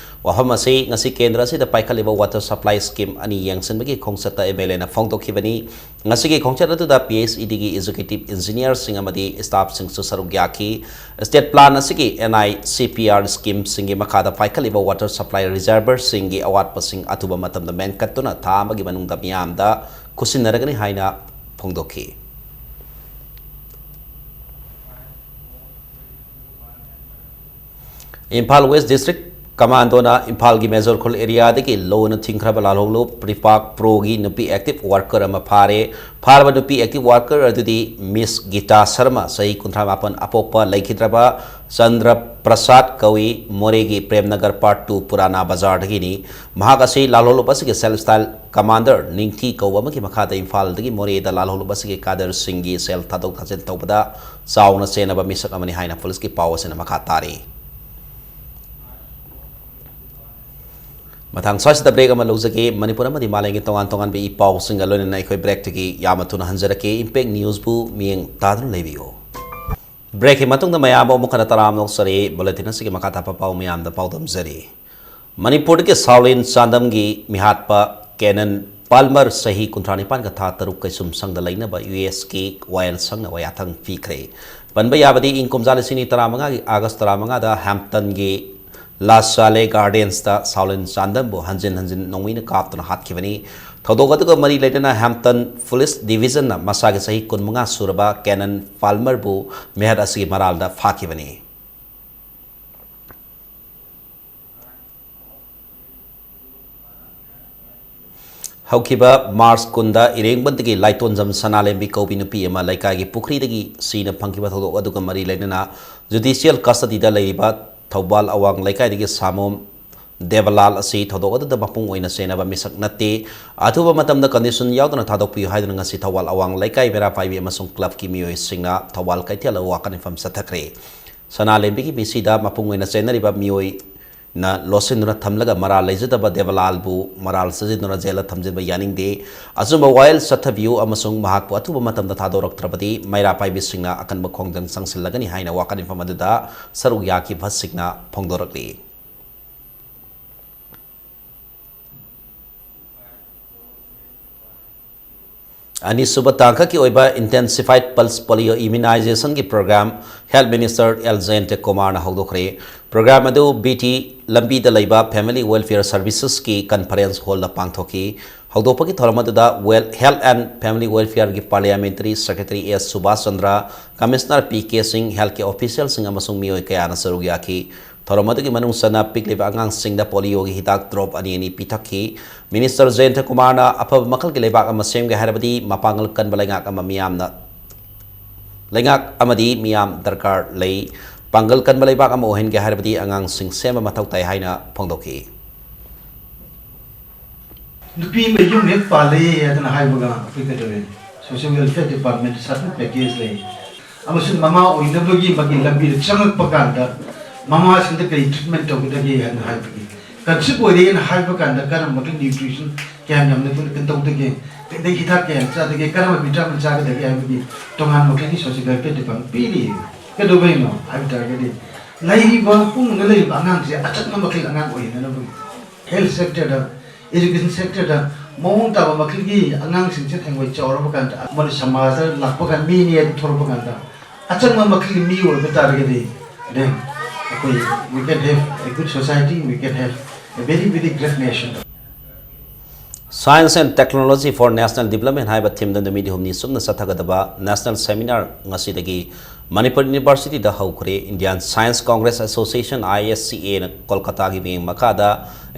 ꯋꯥꯐꯝ ꯑꯁꯤ ꯉꯁꯤ ꯀꯦꯟꯗ꯭ꯔ ꯑꯁꯤꯗ ꯄꯥꯏꯈꯠꯂꯤꯕ ꯋꯥꯇꯔ ꯁꯄ꯭ꯂꯥꯏ ꯁ꯭ꯀꯤꯝ ꯑꯅꯤ ꯌꯦꯡꯁꯤꯟꯕꯒꯤ ꯈꯣꯡꯆꯠꯇ ꯑꯦꯝ ꯑꯦꯜ ꯑꯦꯅ ꯐꯣꯡꯗꯣꯛꯈꯤꯕꯅꯤ꯫ ꯉꯁꯤꯒꯤ ꯈꯣꯡꯆꯠ ꯑꯗꯨꯗ ꯄꯤ ꯑꯩꯆ ꯏ ꯗꯤꯒꯤ ꯑꯦꯛꯖꯤꯀ꯭ꯌꯨꯇꯤꯚ ꯏꯟꯖꯤꯅꯤꯌꯔꯁꯤꯡ ꯑꯃꯗꯤ ꯁ꯭ꯇꯥꯐꯁꯤꯡꯁꯨ ꯁꯔꯨꯛ ꯌꯥꯈꯤ꯫ ꯁ꯭ꯇꯦꯠ ꯄ꯭ꯂꯥꯟ ꯑꯁꯤꯒꯤ N I C P R ꯁ꯭ꯀꯤꯝꯁꯤꯡꯒꯤ ꯃꯈꯥꯗ ꯄꯥꯏꯈꯠꯂꯤꯕ ꯋꯥꯇꯔ ꯁꯄ꯭ꯂꯥꯏ ꯔꯤꯖꯔꯚꯔꯁꯤꯡꯒꯤ ꯑꯋꯥꯠꯄꯁꯤꯡ ꯑꯊꯨꯕ ꯃꯇꯝꯗ ꯃꯦꯟꯈꯠꯇꯨꯅ ꯊꯥ ꯑꯃꯒꯤ ꯃꯅꯨꯡꯗ ꯃꯤꯌꯥꯝꯗ ꯈꯨꯠꯁꯤꯟꯅꯔꯒꯅꯤ ꯍꯥꯏꯅ ꯐꯣꯡꯗꯣꯛꯈꯤ꯫ ꯏꯝꯐꯥꯜ ꯋꯦꯁ ꯗꯤꯁꯇ꯭ꯔꯤꯛ ꯀꯃꯥꯟꯗꯣꯅ ꯏꯝꯐꯥꯜꯒꯤ ꯃꯦꯖꯣꯔ ꯈꯨꯜ ꯑꯦꯔꯤꯌꯥꯗꯒꯤ ꯂꯣꯅ ꯊꯤꯡꯈ꯭ꯔꯕ ꯂꯥꯜꯍꯧꯂꯨꯞ ꯔꯤꯄꯥꯛ ꯄ꯭ꯔꯣꯒꯤ ꯅꯨꯄꯤ ꯑꯦꯛꯇꯤꯚ ꯋꯥꯔꯀꯔ ꯑꯃ ꯐꯥꯔꯦ꯫ ꯐꯥꯔꯕ ꯅꯨꯄꯤ ꯑꯦꯛꯇꯤꯚ ꯋꯥꯔꯀꯔ ꯑꯗꯨꯗꯤ ꯃꯤꯁ ꯒꯤꯇꯥ ꯁꯔꯃ, ꯆꯍꯤ ꯀꯨꯟꯊ꯭ꯔꯥ ꯃꯥꯄꯟ, ꯑꯄꯣꯛꯄ ꯂꯩꯈꯤꯗ꯭ꯔꯕ ꯆꯟꯗ꯭ꯔ ꯄ꯭ꯔꯁꯥꯗ ꯀꯧꯏ, ꯃꯣꯔꯦꯒꯤ ꯄ꯭ꯔꯦꯝꯅꯒꯔ ꯄꯥꯔꯠ ꯇꯨ ꯄꯨꯔꯥꯅꯥ ꯕꯖꯥꯔꯗꯒꯤꯅꯤ꯫ ꯃꯍꯥꯛ ꯑꯁꯤ ꯂꯥꯜꯍꯧꯂꯨꯞ ꯑꯁꯤꯒꯤ ꯁꯦꯜꯐ ꯁ꯭ꯇꯥꯏꯜ ꯀꯃꯥꯟꯗꯔ ꯅꯤꯡꯊꯤ ꯀꯧꯕ ꯑꯃꯒꯤ ꯃꯈꯥꯗ ꯏꯝꯐꯥꯜꯗꯒꯤ ꯃꯣꯔꯦꯗ ꯂꯥꯜꯍꯧꯂꯨꯞ ꯑꯁꯤꯒꯤ ꯀꯥꯗꯔꯁꯤꯡꯒꯤ ꯁꯦꯜ ꯊꯥꯗꯣꯛ ꯊꯥꯖꯤꯟ ꯇꯧꯕꯗ ꯆꯥꯎꯅ ꯆꯦꯟꯅꯕ ꯃꯤꯁꯛ ꯑꯃꯅꯤ ꯍꯥꯏꯅ ꯄꯨꯂꯤꯁꯀꯤ ꯄꯥꯎ ꯑꯁꯤꯅ ꯃꯈꯥ ꯇꯥꯔꯤ꯫ ꯃꯊꯪ ꯁ꯭ꯋꯥꯏꯁꯤꯗ ꯕ꯭ꯔꯦꯛ ꯑꯃ ꯂꯧꯖꯒꯦ꯫ ꯃꯅꯤꯄꯨꯔ ꯑꯃꯗꯤ ꯃꯥꯂꯦꯝꯒꯤ ꯇꯣꯉꯥꯟ ꯇꯣꯉꯥꯟꯕ ꯏ ꯄꯥꯎꯁꯤꯡꯒ ꯂꯣꯏꯅꯅ ꯑꯩꯈꯣꯏ ꯕ꯭ꯔꯦꯛꯇꯒꯤ ꯌꯥꯝꯅ ꯊꯨꯅ ꯍꯟꯖꯔꯛꯀꯦ꯫ ꯏꯝꯄꯦꯛ ꯅ꯭ꯌꯨꯁꯄꯨ ꯃꯤꯠꯌꯦꯡ ꯇꯥꯗꯨꯅ ꯂꯩꯕꯤꯌꯨ꯫ ꯕ꯭ꯔꯦꯛꯀꯤ ꯃꯇꯨꯡꯗ ꯃꯌꯥꯝꯕꯨ ꯑꯃꯨꯛ ꯍꯟꯅ ꯇꯔꯥꯝꯅ ꯑꯣꯛꯆꯔꯤ꯫ ꯕꯨꯂꯦꯇꯤꯟ ꯑꯁꯤꯒꯤ ꯃꯈꯥ ꯇꯥꯕ ꯄꯥꯎ ꯃꯌꯥꯝꯗ ꯄꯥꯎꯗꯝꯖꯔꯤ꯫ ꯃꯅꯤꯄꯨꯔꯗꯒꯤ ꯁꯥꯎꯂꯤꯟ ꯆꯥꯟꯗꯝꯒꯤ ꯃꯤꯍꯥꯠꯄ ꯀꯦꯅꯟ ꯄꯥꯜꯃꯔ, ꯆꯍꯤ ꯀꯨꯟꯊ꯭ꯔꯥ ꯅꯤꯄꯥꯟꯒ ꯊꯥ ꯇꯔꯨꯛ, ꯀꯩꯁꯨꯝꯁꯪꯗ ꯂꯩꯅꯕ ꯌꯨ ꯑꯦꯁꯀꯤ ꯋꯥꯌꯦꯜ ꯁꯪꯅ ꯋꯥꯌꯥꯊꯪ ꯄꯤꯈ꯭ꯔꯦ꯫ ꯄꯟꯕ ꯌꯥꯕꯗꯤ, ꯏꯪ ꯀꯨꯝꯖꯥ ꯂꯤꯁꯤꯡ ꯑꯅꯤ ꯇꯔꯥꯃꯉꯥꯒꯤ ꯑꯥꯒꯁ ꯇꯔꯥꯃꯉꯥꯗ ꯍꯦꯝꯞꯇꯟꯒꯤ ꯂꯥ ꯁꯥꯂꯦ ꯒꯥꯔꯗꯦꯟꯁꯇ ꯁꯥꯎꯂꯤꯟ ꯆꯥꯟꯗꯝꯕꯨ ꯍꯟꯖꯤꯟ ꯍꯟꯖꯤꯟ ꯅꯣꯡꯃꯩꯅ ꯀꯥꯞꯇꯨꯅ ꯍꯥꯠꯈꯤꯕꯅꯤ꯫ ꯊꯧꯗꯣꯛ ꯑꯗꯨꯒ ꯃꯔꯤ ꯂꯩꯅꯅ ꯍꯦꯝꯇꯟ ꯄꯨꯂꯤꯁ ꯗꯤꯕꯤꯖꯟꯅ ꯃꯁꯥꯒꯤ ꯆꯍꯤ ꯀꯨꯟꯃꯉꯥ ꯁꯨꯔꯕ ꯀꯦꯅꯟ ꯄꯥꯜꯃꯔꯕꯨ ꯃꯦꯍꯠ ꯑꯁꯤꯒꯤ ꯃꯔꯥꯜꯗ ꯐꯥꯈꯤꯕꯅꯤ꯫ ꯍꯧꯈꯤꯕ ꯃꯥꯔꯆ ꯀꯨꯟꯗ ꯏꯔꯦꯡꯕꯟꯗꯒꯤ ꯂꯥꯏꯇꯣꯟꯖꯝ ꯁꯅꯥꯂꯦꯝꯕꯤ ꯀꯧꯕꯤ ꯅꯨꯄꯤ ꯑꯃ ꯂꯩꯀꯥꯏꯒꯤ ꯄꯨꯈ꯭ꯔꯤꯗꯒꯤ ꯁꯤꯅ ꯐꯪꯈꯤꯕ ꯊꯧꯗꯣꯛ ꯑꯗꯨꯒ ꯃꯔꯤ ꯂꯩꯅꯅ ꯖꯨꯗꯤꯁꯤꯌꯦꯜ ꯀꯁꯇꯗꯤꯗ ꯂꯩꯔꯤꯕ ꯊꯧꯕꯥꯜ ꯑꯋꯥꯡ ꯂꯩꯀꯥꯏꯗꯒꯤ ꯁꯥꯃꯣꯝ ꯗꯦꯕꯂꯥꯜ ꯑꯁꯤ ꯊꯧꯗꯣꯛ ꯑꯗꯨꯗ ꯃꯄꯨꯡ ꯑꯣꯏꯅ ꯆꯦꯟꯅꯕ ꯃꯤꯁꯛ ꯅꯠꯇꯦ꯫ ꯑꯊꯨꯕ ꯃꯇꯝꯗ ꯀꯟꯗꯤꯁꯟ ꯌꯥꯎꯗꯅ ꯊꯥꯗꯣꯛꯄꯤꯌꯨ ꯍꯥꯏꯗꯨꯅ ꯉꯁꯤ ꯊꯧꯕꯥꯜ ꯑꯋꯥꯡ ꯂꯩꯀꯥꯏ ꯃꯩꯔꯥ ꯄꯥꯏꯕꯤ ꯑꯃꯁꯨꯡ ꯀ꯭ꯂꯕꯀꯤ ꯃꯤꯑꯣꯏꯁꯤꯡꯅ ꯊꯧꯕꯥꯜ ꯀꯩꯊꯦꯜꯗ ꯋꯥꯀꯠ ꯃꯤꯐꯝ ꯆꯠꯊꯈ꯭ꯔꯦ꯫ ꯁꯅꯥꯂꯦꯝꯕꯤꯒꯤ ꯃꯤꯁꯤꯗ ꯃꯄꯨꯡ ꯑꯣꯏꯅ ꯆꯦꯟꯅꯔꯤꯕ ꯃꯤꯑꯣꯏꯅ ꯂꯣꯠꯁꯤꯟꯗꯨꯅ ꯊꯝꯂꯒ ꯃꯔꯥꯜ ꯂꯩꯖꯗꯕ ꯗꯦꯕꯂꯥꯜꯕꯨ ꯃꯔꯥꯜ ꯁꯤꯖꯤꯟꯅꯗꯨꯅ ꯖꯦꯜꯗ ꯊꯝꯖꯤꯟꯕ ꯌꯥꯅꯤꯡꯗꯦ꯫ ꯑꯆꯨꯝꯕ ꯋꯥꯌꯦꯜ ꯆꯠꯊꯕꯤꯌꯨ ꯑꯃꯁꯨꯡ ꯃꯍꯥꯛꯄꯨ ꯑꯊꯨꯕ ꯃꯇꯝꯗ ꯊꯥꯗꯣꯔꯛꯇ꯭ꯔꯕꯗꯤ ꯃꯩꯔꯥ ꯄꯥꯏꯕꯤꯁꯤꯡꯅ ꯑꯀꯟꯕ ꯈꯣꯡꯖꯪ ꯆꯪꯁꯤꯜꯂꯒꯅꯤ ꯍꯥꯏꯅ ꯋꯥꯀꯠ ꯃꯤꯐꯝ ꯑꯗꯨꯗ ꯁꯔꯨꯛ ꯌꯥꯈꯤꯕꯁꯤꯡꯅ ꯐꯣꯡꯗꯣꯔꯛꯂꯤ꯫ ꯑꯅꯤꯁꯨꯕ ꯇꯥꯡꯀꯛꯀꯤ ꯑꯣꯏꯕ Intensified Pulse Polio Immunizationꯒꯤ program Health Minister L Jayanta ꯀꯨꯃꯥꯔꯅ ꯍꯧꯗꯣꯛꯈ꯭ꯔꯦ꯫ Program ꯑꯗꯨ ꯕꯤ ꯇꯤ ꯂꯝꯕꯤꯗ ꯂꯩꯕ Family Welfare Servicesꯀꯤ conference hallꯗ ꯄꯥꯡꯊꯣꯛꯈꯤ꯫ ꯍꯧꯗꯣꯛꯄꯒꯤ ꯊꯧꯔꯝ ꯑꯗꯨꯗ Wel-, Health and Family Welfareꯒꯤ Parliamentary Secretary S Subhas Chandra, Commissioner P K ꯁꯤꯡ, healthꯀꯤ officialꯁꯤꯡ ꯑꯃꯁꯨꯡ ꯃꯤꯑꯣꯏ ꯀꯌꯥꯅ ꯁꯔꯨꯛ ꯌꯥꯈꯤ꯫ ꯊꯧꯔꯝ ꯑꯗꯨꯒꯤ ꯃꯅꯨꯡ ꯆꯟꯅ ꯄꯤꯛꯂꯤꯕ ꯑꯉꯥꯡꯁꯤꯡꯗ polioꯒꯤ ꯍꯤꯗꯥꯛ drop ꯑꯅꯤ ꯑꯅꯤ ꯄꯤꯊꯛꯈꯤ꯫ Minister ꯖꯌꯟꯇ ꯀꯨꯃꯥꯔꯅ ꯑꯐꯕ ꯃꯈꯜꯒꯤ ꯂꯩꯕꯥꯛ ꯑꯃ ꯁꯦꯝꯒꯦ ꯍꯥꯏꯔꯕꯗꯤ ꯃꯄꯥꯡꯒꯜ ꯀꯟꯕ ꯂꯩꯉꯥꯛ ꯑꯃ ꯃꯤꯌꯥꯝꯅ, ꯂꯩꯉꯥꯛ ꯑꯃꯗꯤ ꯃꯤꯌꯥꯝ ꯗꯔꯀꯥꯔ ꯂꯩ꯫ ꯄꯥꯡꯒꯜ ꯀꯟꯕ ꯂꯩꯕꯥꯛ ꯑꯃ ꯑꯣꯏꯍꯟꯒꯦ ꯍꯥꯏꯔꯕꯗꯤ ꯑꯉꯥꯡꯁꯤꯡ ꯁꯦꯝꯕ ꯃꯊꯧ ꯇꯥꯏ ꯍꯥꯏꯅ ꯐꯣꯡꯗꯣꯛꯈꯤ꯫ ꯅꯨꯄꯤ ꯑꯃ ꯌꯨꯝ ꯍꯦꯛ ꯄꯥꯜꯂꯦ ꯍꯥꯏꯗꯅ ꯍꯥꯏꯕꯒ ꯑꯩꯈꯣꯏ ꯀꯩꯗꯧꯔꯦ? Social Welfare Department certain package ꯂꯩ꯫ ꯑꯃꯁꯨꯡ ꯃꯃꯥ ꯑꯣꯏꯅꯕꯒꯤ ꯃꯥꯒꯤ ꯂꯝꯕꯤꯗ ꯆꯪꯂꯛꯄ ꯀꯥꯟꯗ ꯃꯃꯥꯁꯤꯡꯗ ꯀꯔꯤ treatment ꯇꯧꯒꯗꯒꯦ ꯍꯥꯏꯅ ꯍꯥꯏꯕꯒꯤ, conceive ꯑꯣꯏꯔꯦꯅ ꯍꯥꯏꯕ ꯀꯥꯟꯗ ꯀꯔꯝꯕ nutrition ꯀꯌꯥꯝ ꯌꯥꯝꯅ ꯀꯩꯅꯣ ꯇꯧꯗꯒꯦ, ꯀꯩꯗꯒꯤ ꯍꯤꯗꯥꯛ ꯀꯌꯥꯝ ꯆꯥꯗꯒꯦ, ꯀꯔꯝꯕ vitamin ꯆꯥꯒꯗꯒꯦ ꯍꯥꯏꯕꯒꯤ ꯇꯣꯉꯥꯟꯕ ꯃꯈꯜꯒꯤ social welfare department ꯄꯤꯔꯤ꯫ ꯀꯩꯗꯧꯕꯩꯅꯣ ꯍꯥꯏꯕ ꯇꯥꯔꯒꯗꯤ ꯂꯩꯔꯤꯕ ꯄꯨꯡꯗ ꯂꯩꯔꯤꯕ ꯑꯉꯥꯡꯁꯦ ꯑꯆꯪꯕ ꯃꯈꯜ ꯑꯉꯥꯡ ꯑꯣꯏꯍꯟꯅꯅꯕꯒꯤ health sectorꯗ, education sectorꯗ ꯃꯑꯣꯡ ꯇꯥꯕ ꯃꯈꯜꯒꯤ ꯑꯉꯥꯡꯁꯤꯡꯁꯦ ꯍꯌꯦꯡꯋꯥꯏ ꯆꯥꯎꯔꯕ ꯀꯥꯟꯗ ꯃꯣꯏ ꯁꯃꯥꯖꯗ ꯂꯥꯛꯄ ꯀꯥꯟꯗ ꯃꯤꯅꯤ ꯍꯥꯏꯗꯨ ꯊꯣꯛꯂꯛꯄ ꯀꯥꯟꯗ ꯑꯆꯪꯕ ꯃꯈꯜꯒꯤ ꯃꯤ ꯑꯣꯏꯕ ꯇꯥꯔꯒꯗꯤ, then ꯑꯩꯈꯣꯏ we can have a good society, we can have a very, very great nation. Science and Technology for National Development ꯍꯥꯏꯕ themeꯗ ꯅꯨꯃꯤꯠ ꯍꯨꯝꯅꯤ ꯆꯨꯞꯅ ꯆꯠꯊꯒꯗꯕ national seminar ꯉꯁꯤꯗꯒꯤ ꯃꯅꯤꯄꯨꯔ ꯌꯨꯅꯤꯚꯔꯁꯤꯇꯤꯗ ꯍꯧꯈ꯭ꯔꯦ꯫ Indian Science Congress Association, I S C A ꯅ ꯀꯣꯜꯀꯇꯥꯒꯤ ꯃꯤꯠꯌꯦꯡ ꯃꯈꯥꯗ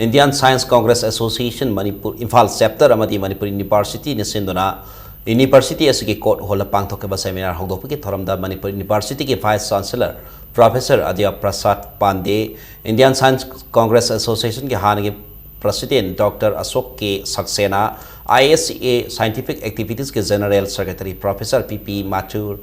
Indian Science Congress Association Manipur Imphal chapter ꯑꯃꯗꯤ ꯃꯅꯤꯄꯨꯔ ꯌꯨꯅꯤꯚꯔꯁꯤꯇꯤꯅ ꯁꯤꯟꯗꯨꯅ ꯌꯨꯅꯤꯚꯔꯁꯤꯇꯤ ꯑꯁꯤꯒꯤ court hall ꯗ ꯄꯥꯡꯊꯣꯛꯈꯤꯕ seminar ꯍꯧꯗꯣꯛꯄꯒꯤ ꯊꯧꯔꯝꯗ ꯃꯅꯤꯄꯨꯔ ꯌꯨꯅꯤꯚꯔꯁꯤꯇꯤꯒꯤ Vice Chancellor Professor ꯑꯗ꯭ꯌ ꯄ꯭ꯔꯁꯥꯗ ꯄꯥꯟꯗꯦ, Indian Science Congress Association ꯒꯤ ꯍꯥꯟꯅꯒꯤ President Doctor Ashok K ꯁꯛꯁꯦꯅꯥ, I S C A Scientific Activities ꯀꯤ General Secretary Professor P P ꯃꯥꯊꯨꯔ,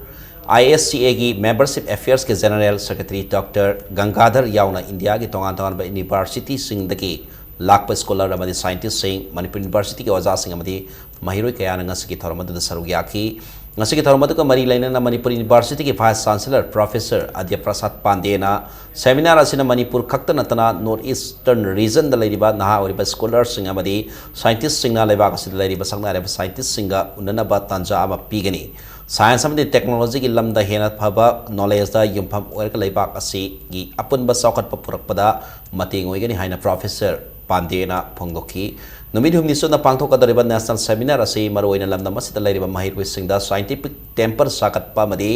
I S C A ꯒꯤ Membership Affairs ꯀꯤ General Secretary Doctor ꯒꯪꯒꯥꯙꯔ ꯌꯥꯎꯅ ꯏꯟꯗꯤꯌꯥꯒꯤ ꯇꯣꯉꯥꯟ ꯇꯣꯉꯥꯟꯕ ꯌꯨꯅꯤꯚꯔꯁꯤꯇꯤꯁꯤꯡꯗꯒꯤ ꯂꯥꯛꯄ scholar ꯑꯃꯗꯤ scientist ꯁꯤꯡ, ꯃꯅꯤꯄꯨꯔ ꯌꯨꯅꯤꯚꯔꯁꯤꯇꯤꯒꯤ ꯑꯣꯖꯥꯁꯤꯡ ꯑꯃꯗꯤ ꯃꯍꯩꯔꯣꯏ ꯀꯌꯥꯅ ꯉꯁꯤꯒꯤ ꯊꯧꯔꯝ ꯑꯗꯨꯗ ꯁꯔꯨꯛ ꯌꯥꯈꯤ꯫ ꯉꯁꯤꯒꯤ ꯊꯧꯔꯝ ꯑꯗꯨꯒ ꯃꯔꯤ ꯂꯩꯅꯅ ꯃꯅꯤꯄꯨꯔ ꯌꯨꯅꯤꯚꯔꯁꯤꯇꯤꯒꯤ Vice Chancellor Professor ꯑꯗ꯭ꯌ ꯄ꯭ꯔꯁꯥꯗ ꯄꯥꯟꯗꯦꯅ seminar ꯑꯁꯤꯅ ꯃꯅꯤꯄꯨꯔ ꯈꯛꯇ ꯅꯠꯇꯅ North Eastern region ꯗ ꯂꯩꯔꯤꯕ ꯅꯍꯥ ꯑꯣꯏꯔꯤꯕ scholar ꯁꯤꯡ ꯑꯃꯗꯤ scientist ꯁꯤꯡꯅ ꯂꯩꯕꯥꯛ ꯑꯁꯤꯗ ꯂꯩꯔꯤꯕ ꯁꯛꯅꯥꯏꯔꯕ scientist ꯁꯤꯡꯒ ꯎꯅꯅꯕ ꯇꯥꯟꯖꯥ ꯑꯃ ꯄꯤꯒꯅꯤ꯫ Science ꯑꯃꯗꯤ technology ꯒꯤ ꯂꯝꯗ ꯍꯦꯟꯅ ꯐꯕ knowledge ꯗ ꯌꯨꯝꯐꯝ ꯑꯣꯏꯔꯒ ꯂꯩꯕꯥꯛ ꯑꯁꯤꯒꯤ ꯑꯄꯨꯟꯕ ꯆꯥꯎꯈꯠꯄ ꯄꯨꯔꯛꯄꯗ ꯃꯇꯦꯡ ꯑꯣꯏꯒꯅꯤ ꯍꯥꯏꯅ Professor ꯄꯥꯟꯗꯦꯅ ꯐꯣꯡꯗꯣꯛꯈꯤ꯫ ꯅꯨꯃꯤꯠ ꯍꯨꯝꯅꯤ ꯆꯨꯞꯅ ꯄꯥꯡꯊꯣꯛꯀꯗꯧꯔꯤꯕ national seminar ꯑꯁꯤ ꯃꯔꯨꯑꯣꯏꯅ ꯂꯝꯗꯝ ꯑꯁꯤꯗ ꯂꯩꯔꯤꯕ ꯃꯍꯩꯔꯣꯏꯁꯤꯡꯗ scientific temper ꯁꯥꯒꯠꯄ ꯑꯃꯗꯤ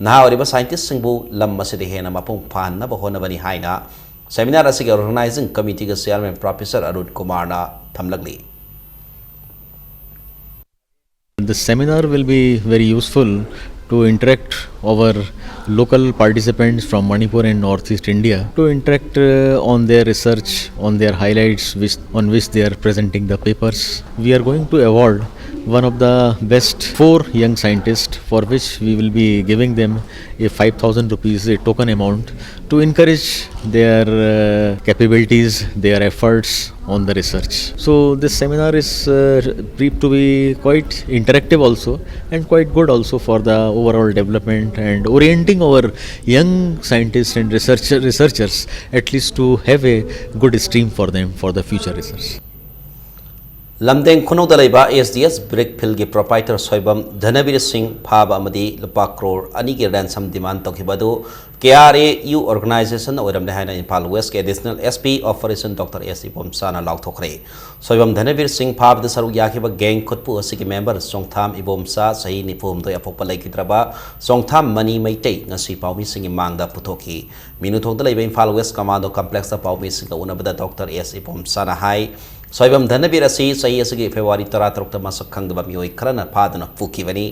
ꯅꯍꯥ ꯑꯣꯏꯔꯤꯕ scientist ꯁꯤꯡꯕꯨ ꯂꯝ ꯑꯁꯤꯗ ꯍꯦꯟꯅ ꯃꯄꯨꯡ ꯐꯥꯍꯟꯅꯕ ꯍꯣꯠꯅꯕꯅꯤ ꯍꯥꯏꯅ seminar ꯑꯁꯤꯒꯤ organizing committee ꯒꯤ chairman Professor ꯑꯔꯨꯟ ꯀꯨꯃꯥꯔꯅ ꯊꯝꯂꯛꯂꯤ꯫ The seminar will be very useful to interact our local participants from Manipur and Northeast India to interact uh, on their research, on their highlights which, on which they are presenting the papers. We are going to award one of the best four young scientists for which we will be giving them a five thousand rupees a token amount to encourage their uh, capabilities, their efforts on the research. So this seminar is uh, believed to be quite interactive also and quite good also for the overall development and orienting our young scientists and research, researchers at least to have a good stream for them for the future research. ꯂꯝꯗꯦꯡ ꯈꯨꯅꯧꯗ ꯂꯩꯕ S D S brick fieldꯒꯤ proprietor Soibam ꯙꯅꯕꯤꯔ ꯁꯤꯡ ꯐꯥꯕ ꯑꯃꯗꯤ ꯂꯨꯄꯥ ꯀ꯭ꯔꯣꯔ ꯑꯅꯤꯒꯤ ransom demand ꯇꯧꯈꯤꯕ ꯑꯗꯨ K R A U organization ꯑꯣꯏꯔꯝꯂꯦ ꯍꯥꯏꯅ Imphal Westꯀꯤ Additional S P Operation Doctor S ꯏꯕꯣꯝꯆꯥꯅ ꯂꯥꯎꯊꯣꯛꯈ꯭ꯔꯦ꯫ Soibam ꯙꯅꯕꯤꯔ ꯁꯤꯡ ꯐꯥꯕꯗ ꯁꯔꯨꯛ ꯌꯥꯈꯤꯕ gang ꯈꯨꯠꯄꯨ ꯑꯁꯤꯒꯤ member ꯆꯣꯡꯊꯥꯝ ꯏꯕꯣꯝꯆꯥ, ꯆꯍꯤ ꯅꯤꯐꯨ ꯍꯨꯝꯗꯣꯏ, ꯑꯄꯣꯛꯄ ꯂꯩꯈꯤꯗ꯭ꯔꯕ ꯆꯣꯡꯊꯥꯝ ꯃꯅꯤ ꯃꯩꯇꯩ, ꯉꯁꯤ ꯄꯥꯎꯃꯤꯁꯤꯡꯒꯤ ꯃꯥꯡꯗ ꯄꯨꯊꯣꯛꯈꯤ꯫ ꯃꯤꯅꯨꯊꯣꯡꯗ ꯂꯩꯕ Imphal West Commando Complexꯇ ꯄꯥꯎꯃꯤꯁꯤꯡꯒ ꯎꯅꯕꯗ Doctor S ꯏꯕꯣꯝꯆꯥꯅ ꯍꯥꯏ, ꯁꯣꯏꯕꯝ ꯙꯅꯕꯤꯔ ꯑꯁꯤ ꯆꯍꯤ ꯑꯁꯤꯒꯤ February ꯇꯔꯥꯇꯔꯨꯛꯇ ꯃꯁꯛ ꯈꯪꯗꯕ ꯃꯤꯑꯣꯏ ꯈꯔꯅ ꯐꯥꯗꯨꯅ ꯄꯨꯈꯤꯕꯅꯤ꯫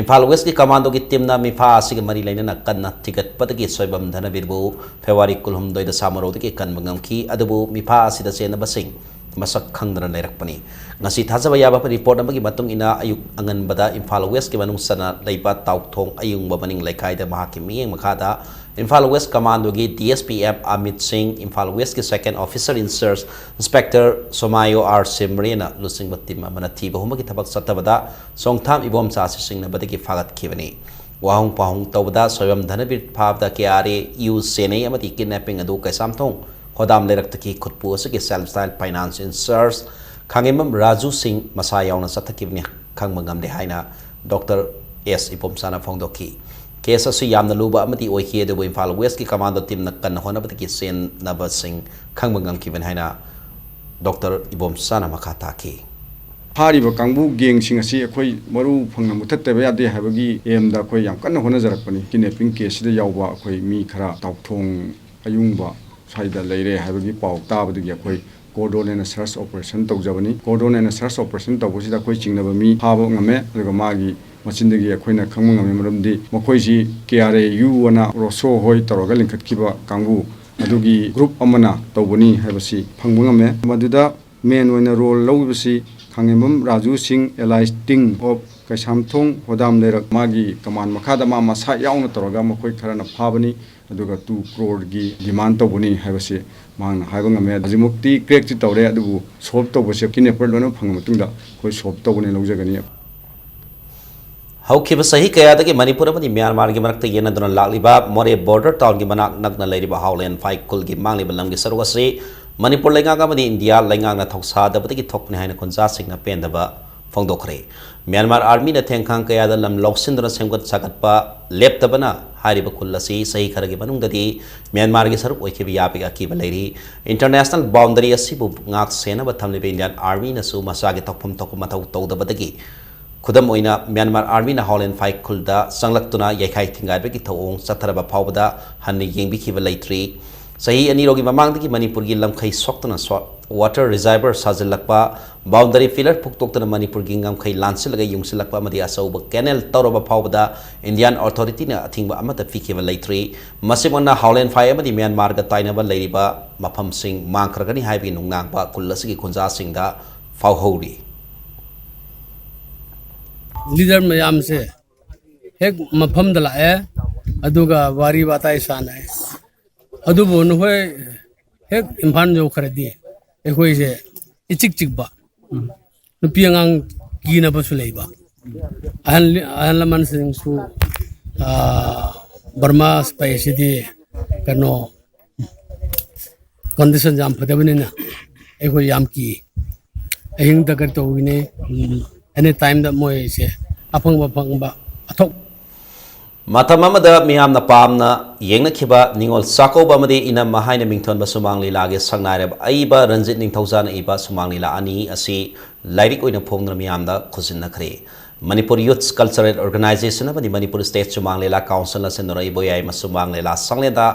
ꯏꯝꯐꯥꯜ Westꯀꯤ commandoꯒꯤ teamꯅ ꯃꯤꯐꯥ ꯑꯁꯤꯒꯤ ꯃꯔꯤ ꯂꯩꯅꯅ ꯀꯟꯅ ꯊꯤꯒꯠꯄꯗꯒꯤ ꯁꯣꯏꯕꯝ ꯙꯅꯕꯤꯔꯕꯨ February ꯀꯨꯟꯍꯨꯝꯗꯣꯏꯗ ꯁꯥꯃꯔꯧꯗꯒꯤ ꯀꯟꯕ ꯉꯝꯈꯤ꯫ ꯑꯗꯨꯕꯨ ꯃꯤꯐꯥ ꯑꯁꯤꯗ ꯆꯦꯟꯅꯕꯁꯤꯡ ꯃꯁꯛ ꯈꯪꯗꯅ ꯂꯩꯔꯛꯄꯅꯤ꯫ ꯉꯁꯤ ꯊꯥꯖꯕ ꯌꯥꯕ report ꯑꯃꯒꯤ ꯃꯇꯨꯡ ꯏꯟꯅ, ꯑꯌꯨꯛ ꯑꯉꯟꯕꯗ ꯏꯝꯐꯥꯜ Westꯀꯤ ꯃꯅꯨꯡ ꯆꯟꯅ ꯂꯩꯕ ꯇꯥꯎꯊꯣꯡ ꯑꯌꯨꯡꯕ ꯃꯅꯤꯡ ꯂꯩꯀꯥꯏꯗ ꯃꯍꯥꯛꯀꯤ ꯃꯤꯠꯌꯦꯡ ꯃꯈꯥꯗ Imphal West Commandꯣꯒꯤ D S P F Amit ꯁꯤꯡ, Imphal Westꯀꯤ Second Officer in Charge Inspector ꯁꯣꯃꯥꯌꯣ R ꯁꯤꯝꯔꯦꯅ ꯂꯨꯆꯤꯡꯕ team ꯑꯃꯅ ꯊꯤꯕ ꯍꯨꯝꯕꯒꯤ ꯊꯕꯛ ꯆꯠꯊꯕꯗ ꯆꯣꯡꯊꯥꯝ ꯏꯕꯣꯝꯆꯥ ꯑꯁꯤ ꯆꯤꯡꯅꯕꯗꯒꯤ ꯐꯥꯒꯠꯈꯤꯕꯅꯤ꯫ ꯋꯥꯍꯪ ꯄꯥꯎꯍꯪ ꯇꯧꯕꯗ ꯁꯣꯏꯕꯝ ꯙꯅꯕꯤꯔ ꯐꯥꯕꯗ K R A U ꯁꯦꯟꯅꯩ ꯑꯃꯗꯤ kidnapping ꯑꯗꯨ ꯀꯩꯁꯥꯝꯊꯣꯡ ꯍꯣꯗꯥꯝ ꯂꯩꯔꯛꯇꯒꯤ ꯈꯨꯠꯄꯨ ꯑꯁꯤꯒꯤ self style finance in charge ꯈꯥꯉꯦꯝꯕꯝ Raju ꯁꯤꯡ ꯃꯁꯥ ꯌꯥꯎꯅ ꯆꯠꯊꯈꯤꯕꯅꯤ ꯈꯪꯕ ꯉꯝꯂꯦ ꯍꯥꯏꯅ Doctor S ꯏꯕꯣꯝꯆꯥꯅ ꯐꯣꯡꯗꯣꯛꯈꯤ꯫ Case ꯑꯁꯤ ꯌꯥꯝꯅ ꯂꯨꯕ ꯑꯃꯗꯤ ꯑꯣꯏꯈꯤ, ꯑꯗꯨꯕꯨ ꯏꯝꯐꯥꯜ Westꯀꯤ commando teamꯅ ꯀꯟꯅ ꯍꯣꯠꯅꯕꯗꯒꯤ ꯆꯦꯟꯅꯕꯁꯤꯡ ꯈꯪꯕ ꯉꯝꯈꯤꯕꯅꯤ ꯍꯥꯏꯅ Doctor ꯏꯕꯣꯝꯆꯥꯅ ꯃꯈꯥ ꯇꯥꯈꯤ꯫ ꯐꯥꯔꯤꯕ ꯀꯥꯡꯕꯨ gangꯁꯤꯡ ꯑꯁꯤ ꯑꯩꯈꯣꯏ ꯃꯔꯨ ꯐꯪꯅ ꯃꯨꯊꯠꯇꯕ ꯌꯥꯗꯦ ꯍꯥꯏꯕꯒꯤ aimꯗ ꯑꯩꯈꯣꯏ ꯌꯥꯝ ꯀꯟꯅ ꯍꯣꯠꯅꯖꯔꯛꯄꯅꯤ꯫ Kidnapping caseꯁꯤꯗ ꯌꯥꯎꯕ ꯑꯩꯈꯣꯏ ꯃꯤ ꯈꯔ ꯇꯥꯎꯊꯣꯡ ꯑꯌꯨꯡꯕ ꯁ꯭ꯋꯥꯏꯗ ꯂꯩꯔꯦ ꯍꯥꯏꯕꯒꯤ ꯄꯥꯎ ꯇꯥꯕꯗꯒꯤ ꯑꯩꯈꯣꯏ cordon ꯑꯣꯏꯅ search operation ꯇꯧꯖꯕꯅꯤ꯫ Cordon ꯑꯣꯏꯅ search operation ꯇꯧꯕꯁꯤꯗ ꯑꯩꯈꯣꯏ ꯆꯤꯡꯅꯕ ꯃꯤ ꯐꯥꯕ ꯉꯝꯃꯦ, ꯑꯗꯨꯒ ꯃꯥꯒꯤ ꯃꯆꯤꯟꯗꯒꯤ ꯑꯩꯈꯣꯏꯅ ꯈꯪꯕ ꯉꯝꯃꯤ, ꯃꯔꯝꯗꯤ ꯃꯈꯣꯏꯁꯤ K R A U ꯑꯅ ꯔꯣꯁꯣ ꯍꯣꯏ ꯇꯧꯔꯒ ꯂꯤꯡꯈꯠꯈꯤꯕ ꯀꯥꯡꯕꯨ ꯑꯗꯨꯒꯤ group ꯑꯃꯅ ꯇꯧꯕꯅꯤ ꯍꯥꯏꯕꯁꯤ ꯐꯪꯕ ꯉꯝꯃꯦ꯫ ꯃꯗꯨꯗ main ꯑꯣꯏꯅ role ꯂꯧꯔꯤꯕꯁꯤ ꯈꯥꯉꯦꯝꯕꯝ ꯔꯥꯖꯨ ꯁꯤꯡ, alias Ting of ꯀꯩꯁꯥꯝꯊꯣꯡ ꯍꯣꯗꯥꯝ ꯂꯩꯔꯛ, ꯃꯥꯒꯤ command ꯃꯈꯥꯗ ꯃꯥ ꯃꯁꯥ ꯌꯥꯎꯅ ꯇꯧꯔꯒ ꯃꯈꯣꯏ ꯈꯔꯅ ꯐꯥꯕꯅꯤ꯫ ꯑꯗꯨꯒ two crore ꯒꯤ demand ꯇꯧꯕꯅꯤ ꯍꯥꯏꯕꯁꯤ ꯃꯍꯥꯛꯅ ꯍꯥꯏꯕ ꯉꯝꯃꯦ꯫ ꯍꯧꯖꯤꯛꯃꯛꯇꯤ crack ꯇꯤ ꯇꯧꯔꯦ, ꯑꯗꯨꯕꯨ solve ꯇꯧꯕꯁꯦ kidnapper ꯂꯣꯏꯅꯃꯛ ꯐꯪꯉ ꯃꯇꯨꯡꯗ ꯑꯩꯈꯣꯏ solve ꯇꯧꯒꯅꯤ ꯂꯧꯖꯒꯅꯤ꯫ ꯍꯧꯈꯤꯕ ꯆꯍꯤ ꯀꯌꯥꯗꯒꯤ ꯃꯅꯤꯄꯨꯔ ꯑꯃꯗꯤ ꯃ꯭ꯌꯥꯟꯃꯥꯔꯒꯤ ꯃꯔꯛꯇ ꯌꯦꯟꯅꯗꯨꯅ ꯂꯥꯛꯂꯤꯕ ꯃꯣꯔꯦ border townꯒꯤ ꯃꯅꯥꯛ ꯅꯛꯅ ꯂꯩꯔꯤꯕ ꯍꯥꯎꯂꯦꯟ ꯐꯥꯏ ꯈꯨꯜꯒꯤ ꯃꯥꯡꯂꯤꯕ ꯂꯝꯒꯤ ꯁꯔꯨꯛ ꯑꯁꯤ ꯃꯅꯤꯄꯨꯔ ꯂꯩꯉꯥꯛ ꯑꯃꯗꯤ ꯏꯟꯗꯤꯌꯥ ꯂꯩꯉꯥꯛꯅ ꯊꯧꯁꯥꯗꯕꯗꯒꯤ ꯊꯣꯛꯄꯅꯤ ꯍꯥꯏꯅ ꯈꯨꯟꯖꯥꯁꯤꯡꯅ ꯄꯦꯟꯗꯕ ꯐꯣꯡꯗꯣꯛꯈ꯭ꯔꯦ꯫ ꯃ꯭ꯌꯥꯟꯃꯥꯔ ꯑꯥꯔꯃꯤꯅ ꯊꯦꯡꯈꯥꯡ ꯀꯌꯥꯗ ꯂꯝ ꯂꯧꯁꯤꯟꯗꯨꯅ ꯁꯦꯝꯒꯠ ꯁꯥꯒꯠꯄ ꯂꯦꯞꯇꯕꯅ ꯍꯥꯏꯔꯤꯕ ꯈꯨꯜ ꯑꯁꯤ ꯆꯍꯤ ꯈꯔꯒꯤ ꯃꯅꯨꯡꯗꯗꯤ ꯃ꯭ꯌꯥꯟꯃꯥꯔꯒꯤ ꯁꯔꯨꯛ ꯑꯣꯏꯈꯤꯕ ꯌꯥꯕꯒꯤ ꯑꯀꯤꯕ ꯂꯩꯔꯤ꯫ ꯏꯟꯇꯔꯅꯦꯁꯅꯦꯜ ꯕꯥꯎꯟꯗꯔꯤ ꯑꯁꯤꯕꯨ ꯉꯥꯛ ꯁꯦꯟꯅꯕ ꯊꯝꯂꯤꯕ ꯏꯟꯗꯤꯌꯥꯟ ꯑꯥꯔꯃꯤꯅꯁꯨ ꯃꯁꯥꯒꯤ ꯊꯣꯛꯐꯝ ꯊꯣꯛꯄ ꯃꯊꯧ ꯇꯧꯗꯕꯗꯒꯤ ꯈꯨꯗꯝ ꯑꯣꯏꯅ, ꯃ꯭ꯌꯥꯟꯃꯥꯔ ꯑꯥꯔꯃꯤꯅ ꯍꯥꯎꯂꯦꯟ ꯐꯥꯏ ꯈꯨꯜꯗ ꯆꯪꯂꯛꯇꯨꯅ ꯌꯩꯈꯥꯏ ꯊꯤꯡꯒꯥꯏꯕꯒꯤ ꯊꯧꯑꯣꯡ ꯆꯠꯊꯔꯕ ꯐꯥꯎꯕꯗ ꯍꯟꯅ ꯌꯦꯡꯕꯤꯈꯤꯕ ꯂꯩꯇ꯭ꯔꯤ꯫ ꯆꯍꯤ ꯑꯅꯤꯔꯣꯝꯒꯤ ꯃꯃꯥꯡꯗꯒꯤ ꯃꯅꯤꯄꯨꯔꯒꯤ ꯂꯝꯈꯩ ꯁꯣꯛꯇꯨꯅ ꯁꯣ-, ꯋꯥꯇꯔ ꯔꯤꯖꯔꯚꯔ ꯁꯥꯖꯤꯜꯂꯛꯄ, ꯕꯥꯎꯟꯗꯔꯤ ꯄꯤꯂꯔ ꯐꯨꯛꯇꯣꯛꯇꯨꯅ ꯃꯅꯤꯄꯨꯔꯒꯤ ꯉꯝꯈꯩ ꯂꯥꯟꯁꯤꯜꯂꯒ ꯌꯨꯡꯁꯤꯜꯂꯛꯄ ꯑꯃꯗꯤ ꯑꯆꯧꯕ ꯀꯦꯅꯦꯜ ꯇꯧꯔꯕ ꯐꯥꯎꯕꯗ ꯏꯟꯗꯤꯌꯥꯟ ꯑꯣꯊꯣꯔꯤꯇꯤꯅ ꯑꯊꯤꯡꯕ ꯑꯃꯠꯇ ꯄꯤꯈꯤꯕ ꯂꯩꯇ꯭ꯔꯤ꯫ ꯃꯁꯤꯃꯛꯅ ꯍꯥꯎꯂꯦꯟ ꯐꯥꯏ ꯑꯃꯗꯤ ꯃ꯭ꯌꯥꯟꯃꯥꯔꯒ ꯇꯥꯏꯅꯕ ꯂꯩꯔꯤꯕ ꯃꯐꯝꯁꯤꯡ ꯃꯥꯡꯈ꯭ꯔꯒꯅꯤ ꯍꯥꯏꯕꯒꯤ ꯅꯨꯡꯅꯥꯡꯕ ꯈꯨꯜ ꯑꯁꯤꯒꯤ ꯈꯨꯟꯖꯥꯁꯤꯡꯗ ꯐꯥꯎꯍꯧꯔꯤ꯫ ꯂꯤꯗꯔ ꯃꯌꯥꯝꯁꯦ ꯍꯦꯛ ꯃꯐꯝꯗ ꯂꯥꯛꯑꯦ, ꯑꯗꯨꯒ ꯋꯥꯔꯤ ꯋꯥꯇꯥꯏ ꯁꯥꯟꯅꯩ꯫ ꯑꯗꯨꯕꯨ ꯅꯈꯣꯏ ꯍꯦꯛ ꯏꯝꯐꯥꯜ ꯌꯧꯈ꯭ꯔꯗꯤ ꯑꯩꯈꯣꯏꯁꯦ ꯏꯆꯤꯛ ꯆꯤꯛꯄ, ꯅꯨꯄꯤ ꯑꯉꯥꯡ ꯀꯤꯅꯕꯁꯨ ꯂꯩꯕ, ꯑꯍꯜ, ꯑꯍꯜ ꯂꯃꯟꯁꯤꯡꯁꯨ, ꯑꯥ, ꯕꯔꯃꯥ ꯁꯤꯄꯥꯏꯁꯤꯗꯤ ꯀꯩꯅꯣ, ꯀꯟꯗꯤꯁꯟ ꯌꯥꯝ ꯐꯠꯇꯕꯅꯤꯅ ꯑꯩꯈꯣꯏ ꯌꯥꯝ ꯀꯤ꯫ ꯑꯍꯤꯡꯗ ꯀꯔꯤ ꯇꯧꯒꯅꯤ? ꯑꯦꯅꯤ ꯇꯥꯏꯝꯗ ꯃꯣꯏꯁꯦ ꯑꯐꯪꯕ ꯑꯐꯪꯕ ꯑꯊꯣꯛ ꯃꯇꯝ ꯑꯃꯗ ꯃꯤꯌꯥꯝꯅ ꯄꯥꯝꯅ ꯌꯦꯡꯅꯈꯤꯕ ꯅꯤꯉꯣꯜ ꯆꯥꯛꯀꯧꯕ ꯑꯃꯗꯤ ꯏꯅꯝꯃ ꯍꯥꯏꯅ ꯃꯤꯡꯊꯣꯟꯕ ꯁꯨꯃꯥꯡ ꯂꯤꯂꯥꯒꯤ ꯁꯛꯅꯥꯏꯔꯕ ꯑꯏꯕ ꯔꯟꯖꯤꯠ ꯅꯤꯡꯊꯧꯖꯥꯅ ꯏꯕ ꯁꯨꯃꯥꯡ ꯂꯤꯂꯥ ꯑꯅꯤ ꯑꯁꯤ ꯂꯥꯏꯔꯤꯛ ꯑꯣꯏꯅ ꯐꯣꯡꯗꯨꯅ ꯃꯤꯌꯥꯝꯗ ꯈꯨꯠꯁꯤꯟꯅꯈ꯭ꯔꯦ꯫ ꯃꯅꯤꯄꯨꯔ ꯌꯨꯠꯁ ꯀꯜꯆꯔꯦꯜ ꯑꯣꯔꯒꯅꯥꯏꯖꯦꯁꯟ ꯑꯃꯗꯤ ꯃꯅꯤꯄꯨꯔ ꯁ꯭ꯇꯦꯠ ꯁꯨꯃꯥꯡ ꯂꯤꯂꯥ ꯀꯥꯎꯟꯁꯤꯜꯅ ꯁꯤꯟꯗꯨꯅ ꯏꯕꯣꯌꯥꯏꯃ ꯁꯨꯃꯥꯡ ꯂꯤꯂꯥ ꯁꯪꯂꯦꯟꯗ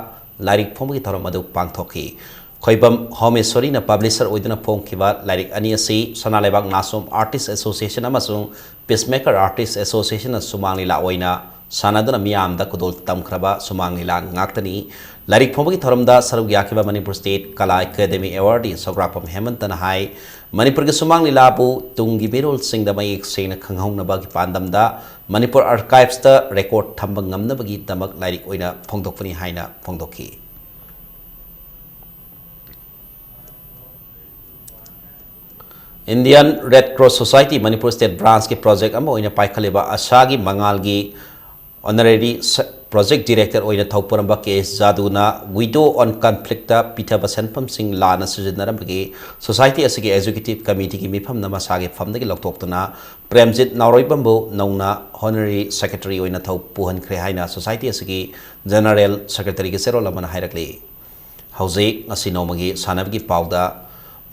ꯂꯥꯏꯔꯤꯛ ꯐꯣꯡꯕꯒꯤ ꯊꯧꯔꯝ ꯑꯗꯨ ꯄꯥꯡꯊꯣꯛꯈꯤ꯫ ꯈꯣꯏꯕꯝ ꯍꯣꯃꯦꯁꯣꯔꯤꯅ ꯄꯕ꯭ꯂꯤꯁꯔ ꯑꯣꯏꯗꯨꯅ ꯐꯣꯡꯈꯤꯕ ꯂꯥꯏꯔꯤꯛ ꯑꯅꯤ ꯑꯁꯤ ꯁꯅꯥ ꯂꯩꯕꯥꯛ ꯅꯥꯆꯣꯝ ꯑꯥꯔꯇꯤꯁ ꯑꯦꯁꯣꯁꯤꯌꯦꯁꯟ ꯑꯃꯁꯨꯡ ꯄꯤꯁꯃꯦꯀꯔ ꯑꯥꯔꯇꯤꯁ ꯑꯦꯁꯣꯁꯤꯌꯦꯁꯟꯅ ꯁꯨꯃꯥꯡ ꯂꯤꯂꯥ ꯑꯣꯏꯅ ꯁꯥꯟꯅꯗꯨꯅ ꯃꯤꯌꯥꯝꯗ ꯈꯨꯗꯣꯜ ꯇꯝꯈ꯭ꯔꯕ ꯁꯨꯃꯥꯡ ꯂꯤꯂꯥ ꯉꯥꯛꯇꯅꯤ꯫ ꯂꯥꯏꯔꯤꯛ ꯐꯣꯡꯕꯒꯤ ꯊꯧꯔꯝꯗ ꯁꯔꯨꯛ ꯌꯥꯈꯤꯕ ꯃꯅꯤꯄꯨꯔ ꯁ꯭ꯇꯦꯠ ꯀꯂꯥ ꯑꯦꯀꯥꯗꯦꯃꯤ ꯑꯦꯋꯥꯔꯗꯤ ꯁꯧꯒ꯭ꯔꯥꯛꯄꯝ ꯍꯦꯃꯟꯇꯅ ꯍꯥꯏ, ꯃꯅꯤꯄꯨꯔꯒꯤ ꯁꯨꯃꯥꯡ ꯂꯤꯂꯥꯕꯨ ꯇꯨꯡꯒꯤ ꯃꯤꯔꯣꯜꯁꯤꯡꯗ ꯃꯌꯦꯛ ꯁꯦꯡꯅ ꯈꯪꯍꯧꯅꯕꯒꯤ ꯄꯥꯟꯗꯝꯗ ꯃꯅꯤꯄꯨꯔ ꯑꯥꯔꯀꯥꯏꯚꯁꯇ ꯔꯦꯀꯣꯔꯗ ꯊꯝꯕ ꯉꯝꯅꯕꯒꯤꯗꯃꯛ ꯂꯥꯏꯔꯤꯛ ꯑꯣꯏꯅ ꯐꯣꯡꯗꯣꯛꯄꯅꯤ ꯍꯥꯏꯅ ꯐꯣꯡꯗꯣꯛꯈꯤ꯫ Indian Red Cross Society Manipur state ꯕ꯭ꯔꯥꯟꯁꯀꯤ ꯄ꯭ꯔꯣꯖꯦꯛ ꯑꯃ ꯑꯣꯏꯅ ꯄꯥꯏꯈꯠꯂꯤꯕ ꯑꯁꯥꯒꯤ ꯃꯉꯥꯜꯒꯤ ꯑꯣꯅꯔꯦꯔꯤ ꯁ-, ꯄ꯭ꯔꯣꯖꯦꯛ ꯗꯤꯔꯦꯛꯇꯔ ꯑꯣꯏꯅ ꯊꯧ ꯄꯨꯔꯝꯕ ꯀꯦ ꯑꯦꯁ ꯖꯥꯗꯨꯅ ꯋꯤꯗꯣ ꯑꯣꯟ ꯀꯟꯐ꯭ꯂꯤꯛꯇ ꯄꯤꯊꯕ ꯁꯦꯟꯐꯝꯁꯤꯡ ꯂꯥꯟꯅ ꯁꯤꯖꯤꯟꯅꯔꯝꯕꯒꯤ ꯁꯣꯁꯥꯏꯇꯤ ꯑꯁꯤꯒꯤ ꯑꯦꯛꯖꯤꯀ꯭ꯌꯨꯇꯤꯕ ꯀꯃꯤꯇꯤꯒꯤ ꯃꯤꯐꯝꯅ ꯃꯁꯥꯒꯤ ꯐꯝꯗꯒꯤ ꯂꯧꯊꯣꯛꯇꯨꯅ ꯄ꯭ꯔꯦꯝꯖꯤꯠ ꯅꯥꯎꯔꯣꯏꯕꯝꯕꯨ ꯅꯧꯅ ꯍꯣꯅꯔꯦꯔꯤ ꯁꯦꯀ꯭ꯔꯦꯇꯔꯤ ꯑꯣꯏꯅ ꯊꯧ ꯄꯨꯍꯟꯈ꯭ꯔꯦ ꯍꯥꯏꯅ ꯁꯣꯁꯥꯏꯇꯤ ꯑꯁꯤꯒꯤ ꯖꯦꯅꯔꯦꯜ ꯁꯦꯀ꯭ꯔꯦꯇꯔꯤꯒꯤ ꯆꯦꯔꯣꯜ ꯑꯃꯅ ꯍꯥꯏꯔꯛꯂꯤ꯫ ꯍꯧꯖꯤꯛ ꯉꯁꯤ ꯅꯣꯡꯃꯒꯤ ꯁꯥꯟꯅꯕꯒꯤ ꯄꯥꯎꯗ,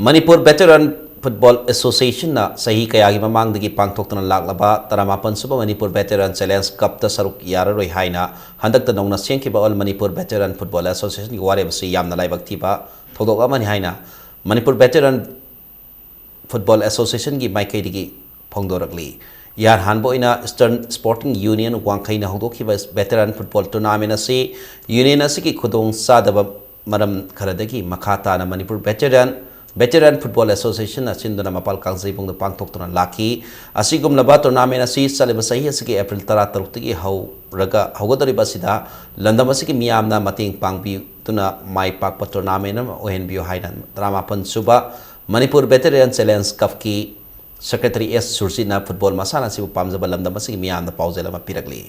ꯃꯅꯤꯄꯨꯔ ꯚꯦꯇꯦꯔꯥꯟ ꯐꯨꯠꯕꯣꯜ ꯑꯦꯁꯣꯁꯤꯌꯦꯁꯟꯅ ꯆꯍꯤ ꯀꯌꯥꯒꯤ ꯃꯃꯥꯡꯗꯒꯤ ꯄꯥꯡꯊꯣꯛꯇꯨꯅ ꯂꯥꯛꯂꯕ ꯇꯔꯥꯃꯥꯄꯟ ꯁꯨꯕ ꯃꯅꯤꯄꯨꯔ ꯚꯦꯇꯦꯔꯥꯟ ꯆꯦꯂꯦꯟꯖ ꯀꯞꯇ ꯁꯔꯨꯛ ꯌꯥꯔꯔꯣꯏ ꯍꯥꯏꯅ ꯍꯟꯗꯛꯇ ꯅꯧꯅ ꯁꯦꯝꯈꯤꯕ ꯑꯣꯜ ꯃꯅꯤꯄꯨꯔ ꯚꯦꯇꯦꯔꯥꯟ ꯐꯨꯠꯕꯣꯜ ꯑꯦꯁꯣꯁꯤꯌꯦꯁꯟꯒꯤ ꯋꯥꯔꯦꯞ ꯑꯁꯤ ꯌꯥꯝꯅ ꯂꯥꯏꯕꯛ ꯊꯤꯕ ꯊꯧꯗꯣꯛ ꯑꯃꯅꯤ ꯍꯥꯏꯅ ꯃꯅꯤꯄꯨꯔ ꯚꯦꯇꯦꯔꯥꯟ ꯐꯨꯠꯕꯣꯜ ꯑꯦꯁꯣꯁꯤꯌꯦꯁꯟꯒꯤ ꯃꯥꯏꯀꯩꯗꯒꯤ ꯐꯣꯡꯗꯣꯔꯛꯂꯤ꯫ ꯏꯍꯥꯟ ꯍꯥꯟꯕ ꯑꯣꯏꯅ ꯏꯁꯇꯔꯟ ꯁ꯭ꯄꯣꯔꯇꯤꯡ ꯌꯨꯅꯤꯌꯟ ꯋꯥꯡꯈꯩꯅ ꯍꯧꯗꯣꯛꯈꯤꯕ ꯚꯦꯇꯦꯔꯥꯟ ꯐꯨꯠꯕꯣꯜ ꯇꯣꯔꯅꯥꯃꯦꯟ ꯑꯁꯤ ꯌꯨꯅꯤꯌꯟ ꯑꯁꯤꯒꯤ ꯈꯨꯗꯣꯡ ꯆꯥꯗꯕ ꯃꯔꯝ ꯈꯔꯗꯒꯤ ꯃꯈꯥ ꯇꯥꯅ ꯃꯅꯤꯄꯨꯔ ꯚꯦꯇꯦꯔꯥꯟ ꯚꯦꯇꯦꯔꯥꯟ ꯐꯨꯠꯕꯣꯜ ꯑꯦꯁꯣꯁꯤꯌꯦꯁꯟꯅ ꯁꯤꯟꯗꯨꯅ ꯃꯄꯥꯜ ꯀꯥꯡꯖꯩꯕꯨꯡꯗ ꯄꯥꯡꯊꯣꯛꯇꯨꯅ ꯂꯥꯛꯈꯤ꯫ ꯑꯁꯤꯒꯨꯝꯂꯕ ꯇꯣꯔꯅꯥꯃꯦꯟ ꯑꯁꯤ ꯆꯠꯂꯤꯕ ꯆꯍꯤ ꯑꯁꯤꯒꯤ ꯑꯦꯄ꯭ꯔꯤꯜ ꯇꯔꯥꯇꯔꯨꯛꯇꯒꯤ ꯍꯧꯔꯒ ꯍꯧꯒꯗꯧꯔꯤꯕ ꯑꯁꯤꯗ ꯂꯝꯗꯝ ꯑꯁꯤꯒꯤ ꯃꯤꯌꯥꯝꯅ ꯃꯇꯦꯡ ꯄꯥꯡꯕꯤꯗꯨꯅ ꯃꯥꯏ ꯄꯥꯛꯄ ꯇꯣꯔꯅꯥꯃꯦꯟ ꯑꯃ ꯑꯣꯏꯍꯟꯕꯤꯌꯨ ꯍꯥꯏꯅ ꯇꯔꯥꯃꯥꯄꯟ ꯁꯨꯕ ꯃꯅꯤꯄꯨꯔ ꯚꯦꯇꯦꯔꯥꯟ ꯆꯦꯂꯦꯟꯖ ꯀꯞꯀꯤ ꯁꯦꯀ꯭ꯔꯦꯇꯔꯤ ꯑꯦꯁ ꯁꯨꯔꯖꯤꯠꯅ ꯐꯨꯠꯕꯣꯜ ꯃꯁꯥꯟꯅ ꯑꯁꯤꯕꯨ ꯄꯥꯝꯖꯕ ꯂꯝꯗꯝ ꯑꯁꯤꯒꯤ ꯃꯤꯌꯥꯝꯗ ꯄꯥꯎꯖꯦꯜ ꯑꯃ ꯄꯤꯔꯛꯂꯤ꯫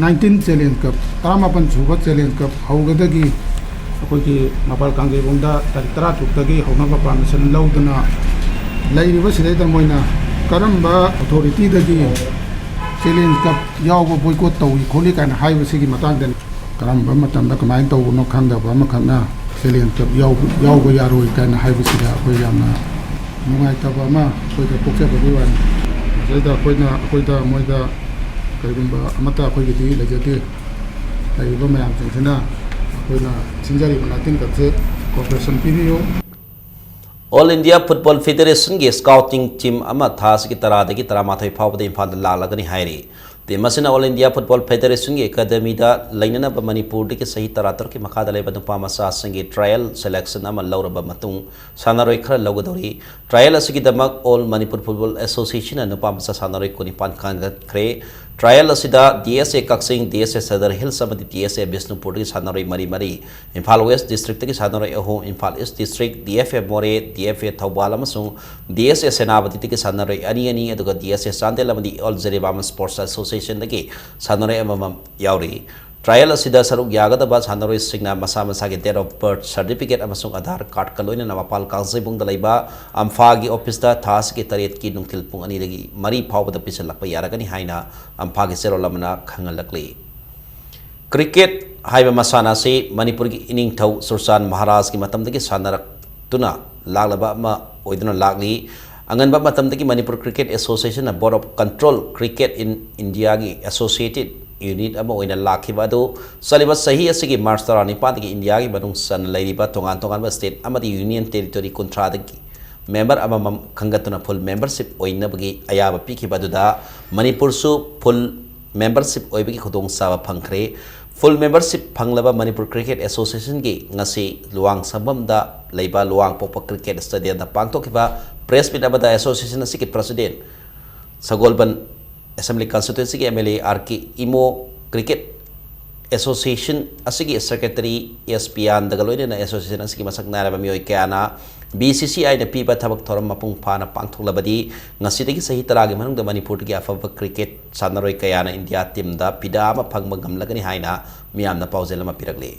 ꯅꯥꯏꯟꯇꯤꯟ ꯆꯦꯂꯦꯟꯖ ꯀꯞ, ꯇꯔꯥꯃꯥꯄꯟ ꯁꯨꯕ ꯆꯦꯂꯦꯟꯖ ꯀꯞ ꯍꯧꯒꯗꯒꯤ ꯑꯩꯈꯣꯏꯒꯤ ꯃꯄꯥꯜ ꯀꯥꯡꯖꯩꯕꯨꯡꯗ ꯇꯥꯔꯤꯛ ꯇꯔꯥ ꯇꯔꯨꯛꯇꯒꯤ ꯍꯧꯅꯕ ꯄꯥꯔꯃꯤꯁꯟ ꯂꯧꯗꯨꯅ ꯂꯩꯔꯤꯕꯁꯤꯗꯩꯗ ꯃꯣꯏꯅ ꯀꯔꯝꯕ ꯑꯣꯊꯣꯔꯤꯇꯤꯗꯒꯤ ꯆꯦꯂꯦꯟꯖ ꯀꯞ ꯌꯥꯎꯕ ꯕꯣꯏꯀꯣꯠ ꯇꯧꯏ ꯈꯣꯠꯂꯤ ꯀꯥꯏꯅ ꯍꯥꯏꯕꯁꯤꯒꯤ ꯃꯇꯥꯡꯗ ꯀꯔꯝꯕ ꯃꯇꯝꯗ ꯀꯃꯥꯏꯅ ꯇꯧꯕꯅꯣ ꯈꯪꯗꯕ ꯑꯃꯈꯛꯅ ꯆꯦꯂꯦꯟꯖ ꯀꯞ ꯌꯥꯎꯕ ꯌꯥꯔꯣꯏ ꯀꯥꯏꯅ ꯍꯥꯏꯕꯁꯤꯗ ꯑꯩꯈꯣꯏ ꯌꯥꯝꯅ ꯅꯨꯡꯉꯥꯏꯇꯕ ꯑꯃ ꯑꯩꯈꯣꯏꯗ ꯄꯣꯛꯆꯕꯒꯤ ꯋꯥꯅꯤ꯫ ꯃꯁꯤꯗ ꯑꯩꯈꯣꯏꯅ ꯑꯩꯈꯣꯏꯗ ꯃꯣꯏꯗ ꯀꯔꯤꯒꯨꯝꯕ ꯑꯃꯠꯇ ꯑꯩꯈꯣꯏꯒꯤꯗꯤ ꯂꯩꯖꯗꯦ꯫ ꯂꯩꯔꯤꯕ ꯃꯌꯥꯝꯁꯤꯡꯁꯤꯅ ꯑꯩꯈꯣꯏꯅ ꯁꯤꯟꯖꯔꯤꯕ ꯅꯥꯏꯟꯇꯤꯟ ꯀꯞꯁꯦ ꯀꯣꯑꯣꯄꯔꯦꯁꯟ ꯄꯤꯕꯤꯌꯨ꯫ ꯑꯣꯜ ꯏꯟꯗꯤꯌꯥ ꯐꯨꯠꯕꯣꯜ ꯐꯦꯗꯦꯔꯦꯁꯟꯒꯤ ꯁ꯭ꯀꯥꯎꯇꯤꯡ ꯇꯤꯝ ꯑꯃ ꯊꯥ ꯑꯁꯤꯒꯤ ꯇꯔꯥꯗꯒꯤ ꯇꯔꯥꯃꯥꯊꯣꯏ ꯐꯥꯎꯕꯗ ꯏꯝꯐꯥꯜꯗ ꯂꯥꯛꯂꯒꯅꯤ ꯍꯥꯏꯔꯤ꯫ ꯇꯤꯝ ꯑꯁꯤꯅ ꯑꯣꯜ ꯏꯟꯗꯤꯌꯥ ꯐꯨꯠꯕꯣꯜ ꯐꯦꯗꯦꯔꯦꯁꯟꯒꯤ ꯑꯦꯀꯥꯗꯃꯤꯗ ꯂꯩꯅꯅꯕ ꯃꯅꯤꯄꯨꯔꯗꯒꯤ ꯆꯍꯤ ꯇꯔꯥꯇꯔꯨꯛꯀꯤ ꯃꯈꯥꯗ ꯂꯩꯕ ꯅꯨꯄꯥ ꯃꯆꯥꯁꯤꯡꯒꯤ ꯇ꯭ꯔꯥꯌꯦꯜ ꯁꯦꯂꯦꯛꯁꯟ ꯑꯃ ꯂꯧꯔꯕ ꯃꯇꯨꯡ ꯁꯥꯟꯅꯔꯣꯏ ꯈꯔ ꯂꯧꯒꯗꯧꯔꯤ꯫ ꯇ꯭ꯔꯥꯌꯦꯜ ꯑꯁꯤꯒꯤꯗꯃꯛ ꯑꯣꯜ ꯃꯅꯤꯄꯨꯔ ꯐꯨꯠꯕꯣꯜ ꯑꯦꯁꯣꯁꯤꯌꯦꯁꯟꯅ ꯅꯨꯄꯥ ꯃꯆꯥ ꯁꯥꯟꯅꯔꯣꯏ ꯀꯨꯟꯅꯤꯄꯥꯟ ꯈꯟꯒꯠꯈ꯭ꯔꯦ꯫ ꯇ꯭ꯔꯥꯌꯦꯜ ꯑꯁꯤꯗ ꯗꯤ ꯑꯦꯁ ꯑꯦ ꯀꯛꯆꯤꯡ, ꯗꯤ ꯑꯦꯁ ꯑꯦ ꯁꯗꯔ ꯍꯤꯜꯁ ꯑꯃꯗꯤ ꯗꯤ ꯑꯦꯁ ꯑꯦ ꯕꯤꯁꯅꯨꯄꯨꯔꯗꯒꯤ ꯁꯥꯟꯅꯔꯣꯏ ꯃꯔꯤ ꯃꯔꯤ, ꯏꯝꯐꯥꯜ ꯋꯦꯁ ꯗꯤꯁꯇ꯭ꯔꯤꯛꯇꯒꯤ ꯁꯥꯟꯅꯔꯣꯏ ꯑꯍꯨꯝ, ꯏꯝꯐꯥꯜ ꯏꯁ ꯗꯤꯁꯇ꯭ꯔꯤꯛ, ꯗꯤ ꯑꯦꯐ ꯑꯦ ꯃꯣꯔꯦ, ꯗꯤ ꯑꯦꯐ ꯑꯦ ꯊꯧꯕꯥꯜ ꯑꯃꯁꯨꯡ ꯗꯤ ꯑꯦꯁ ꯑꯦ ꯁꯦꯅꯥꯄꯇꯤꯗꯒꯤ ꯁꯥꯟꯅꯔꯣꯏ ꯑꯅꯤ ꯑꯅꯤ, ꯑꯗꯨꯒ ꯗꯤ ꯑꯦꯁ ꯑꯦ ꯆꯥꯟꯗꯦꯜ ꯑꯃꯗꯤ ꯑꯣꯜ ꯖꯤꯔꯤꯕꯥꯝ ꯁ꯭ꯄꯣꯔꯠꯁ ꯑꯦꯁꯣꯁꯤꯌꯦꯁꯟꯗꯒꯤ ꯁꯥꯟꯅꯔꯣꯏ ꯑꯃꯃꯝ ꯌꯥꯎꯔꯤ꯫ ꯇ꯭ꯔꯥꯌꯦꯜ ꯑꯁꯤꯗ ꯁꯔꯨꯛ ꯌꯥꯒꯗꯕ ꯁꯥꯟꯅꯔꯣꯏꯁꯤꯡꯅ ꯃꯁꯥ ꯃꯁꯥꯒꯤ date of birth certificate ꯑꯃꯁꯨꯡ ꯑꯙꯥꯔ ꯀꯥꯔꯗꯀ ꯂꯣꯏꯅꯅ ꯃꯄꯥꯜ ꯀꯥꯡꯖꯩꯕꯨꯡꯗ ꯂꯩꯕ ꯑꯝꯐꯥꯒꯤ ꯑꯣꯐꯤꯁꯇ ꯊꯥ ꯑꯁꯤꯒꯤ ꯇꯔꯦꯠꯀꯤ ꯅꯨꯡꯊꯤꯜ ꯄꯨꯡ ꯑꯅꯤꯗꯒꯤ ꯃꯔꯤ ꯐꯥꯎꯕꯗ ꯄꯤꯁꯤꯜꯂꯛꯄ ꯌꯥꯔꯒꯅꯤ ꯍꯥꯏꯅ ꯑꯝꯐꯥꯒꯤ ꯆꯦꯔꯣꯜ ꯑꯃꯅ ꯈꯪꯍꯜꯂꯛꯂꯤ꯫ ꯀ꯭ꯔꯤꯀꯦꯠ ꯍꯥꯏꯕ ꯃꯁꯥꯟꯅ ꯑꯁꯤ ꯃꯅꯤꯄꯨꯔꯒꯤ ꯏꯅꯤꯡꯊꯧ ꯁꯨꯔꯆꯥꯟ ꯃꯍꯥꯔꯥꯖꯒꯤ ꯃꯇꯝꯗꯒꯤ ꯁꯥꯟꯅꯔꯛꯇꯨꯅ ꯂꯥꯛꯂꯕ ꯑꯃ ꯑꯣꯏꯗꯨꯅ ꯂꯥꯛꯂꯤ꯫ ꯑꯉꯟꯕ ꯃꯇꯝꯗꯒꯤ ꯃꯅꯤꯄꯨꯔ ꯀ꯭ꯔꯤꯀꯦꯠ ꯑꯦꯁꯣꯁꯤꯌꯦꯁꯟꯅ Board of Control Cricket in Indiaꯒꯤ associated unit ꯑꯃ ꯑꯣꯏꯅ ꯂꯥꯛꯈꯤꯕ ꯑꯗꯨ ꯆꯠꯂꯤꯕ ꯆꯍꯤ ꯑꯁꯤꯒꯤ ꯃꯥꯔꯆ ꯇꯔꯥꯅꯤꯄꯥꯟꯗꯒꯤ ꯏꯟꯗꯤꯌꯥꯒꯤ ꯃꯅꯨꯡ ꯆꯟꯅ ꯂꯩꯔꯤꯕ ꯇꯣꯉꯥꯟ ꯇꯣꯉꯥꯟꯕ state ꯑꯃꯗꯤ union territory ꯀꯨꯟꯊ꯭ꯔꯥꯗꯒꯤ member ꯑꯃꯃꯝ ꯈꯟꯒꯠꯇꯨꯅ full membership ꯑꯣꯏꯅꯕꯒꯤ ꯑꯌꯥꯕ ꯄꯤꯈꯤꯕ ꯑꯗꯨꯗ ꯃꯅꯤꯄꯨꯔꯁꯨ full membership ꯑꯣꯏꯕꯒꯤ ꯈꯨꯗꯣꯡꯆꯥꯕ ꯐꯪꯈ꯭ꯔꯦ꯫ Full membership ꯐꯪꯂꯕ ꯃꯅꯤꯄꯨꯔ ꯀ꯭ꯔꯤꯀꯦꯠ ꯑꯦꯁꯣꯁꯤꯌꯦꯁꯟꯒꯤ ꯉꯁꯤ ꯂꯨꯋꯥꯡ ꯁꯪꯕꯝꯗ ꯂꯩꯕ ꯂꯨꯋꯥꯡꯄꯣꯛꯄ ꯀ꯭ꯔꯤꯀꯦꯠ ꯁ꯭ꯇꯦꯗꯤꯌꯝꯗ ꯄꯥꯡꯊꯣꯛꯈꯤꯕ press meet ꯑꯃꯗ ꯑꯦꯁꯣꯁꯤꯌꯦꯁꯟ ꯑꯁꯤꯒꯤ president ꯁꯒꯣꯜꯕꯟ Assembly constituencyꯒꯤ M L A R K Imo, cricket association ꯑꯁꯤꯒꯤ secretary S ꯄꯤꯌꯥꯟꯗꯒ ꯂꯣꯏꯅꯅ ꯑꯦꯁꯣꯁꯤꯌꯦꯁꯟ ꯑꯁꯤꯒꯤ ꯃꯁꯛ ꯅꯥꯏꯔꯕ ꯃꯤꯑꯣꯏ ꯀꯌꯥꯅ B C C Iꯅ ꯄꯤꯕ ꯊꯕꯛ ꯊꯧꯔꯝ ꯃꯄꯨꯡ ꯐꯥꯅ ꯄꯥꯡꯊꯣꯛꯂꯕꯗꯤ ꯉꯁꯤꯗꯒꯤ ꯆꯍꯤ ꯇꯔꯥꯒꯤ ꯃꯅꯨꯡꯗ ꯃꯅꯤꯄꯨꯔꯗꯒꯤ ꯑꯐꯕ ꯀ꯭ꯔꯤꯀꯦꯠ ꯁꯥꯟꯅꯔꯣꯏ ꯀꯌꯥꯅ ꯏꯟꯗꯤꯌꯥ ꯇꯤꯝꯗ ꯐꯤꯗꯥ ꯑꯃ ꯐꯪꯕ ꯉꯝꯂꯒꯅꯤ ꯍꯥꯏꯅ ꯃꯤꯌꯥꯝꯅ ꯄꯥꯎꯖꯦꯜ ꯑꯃ ꯄꯤꯔꯛꯂꯤ꯫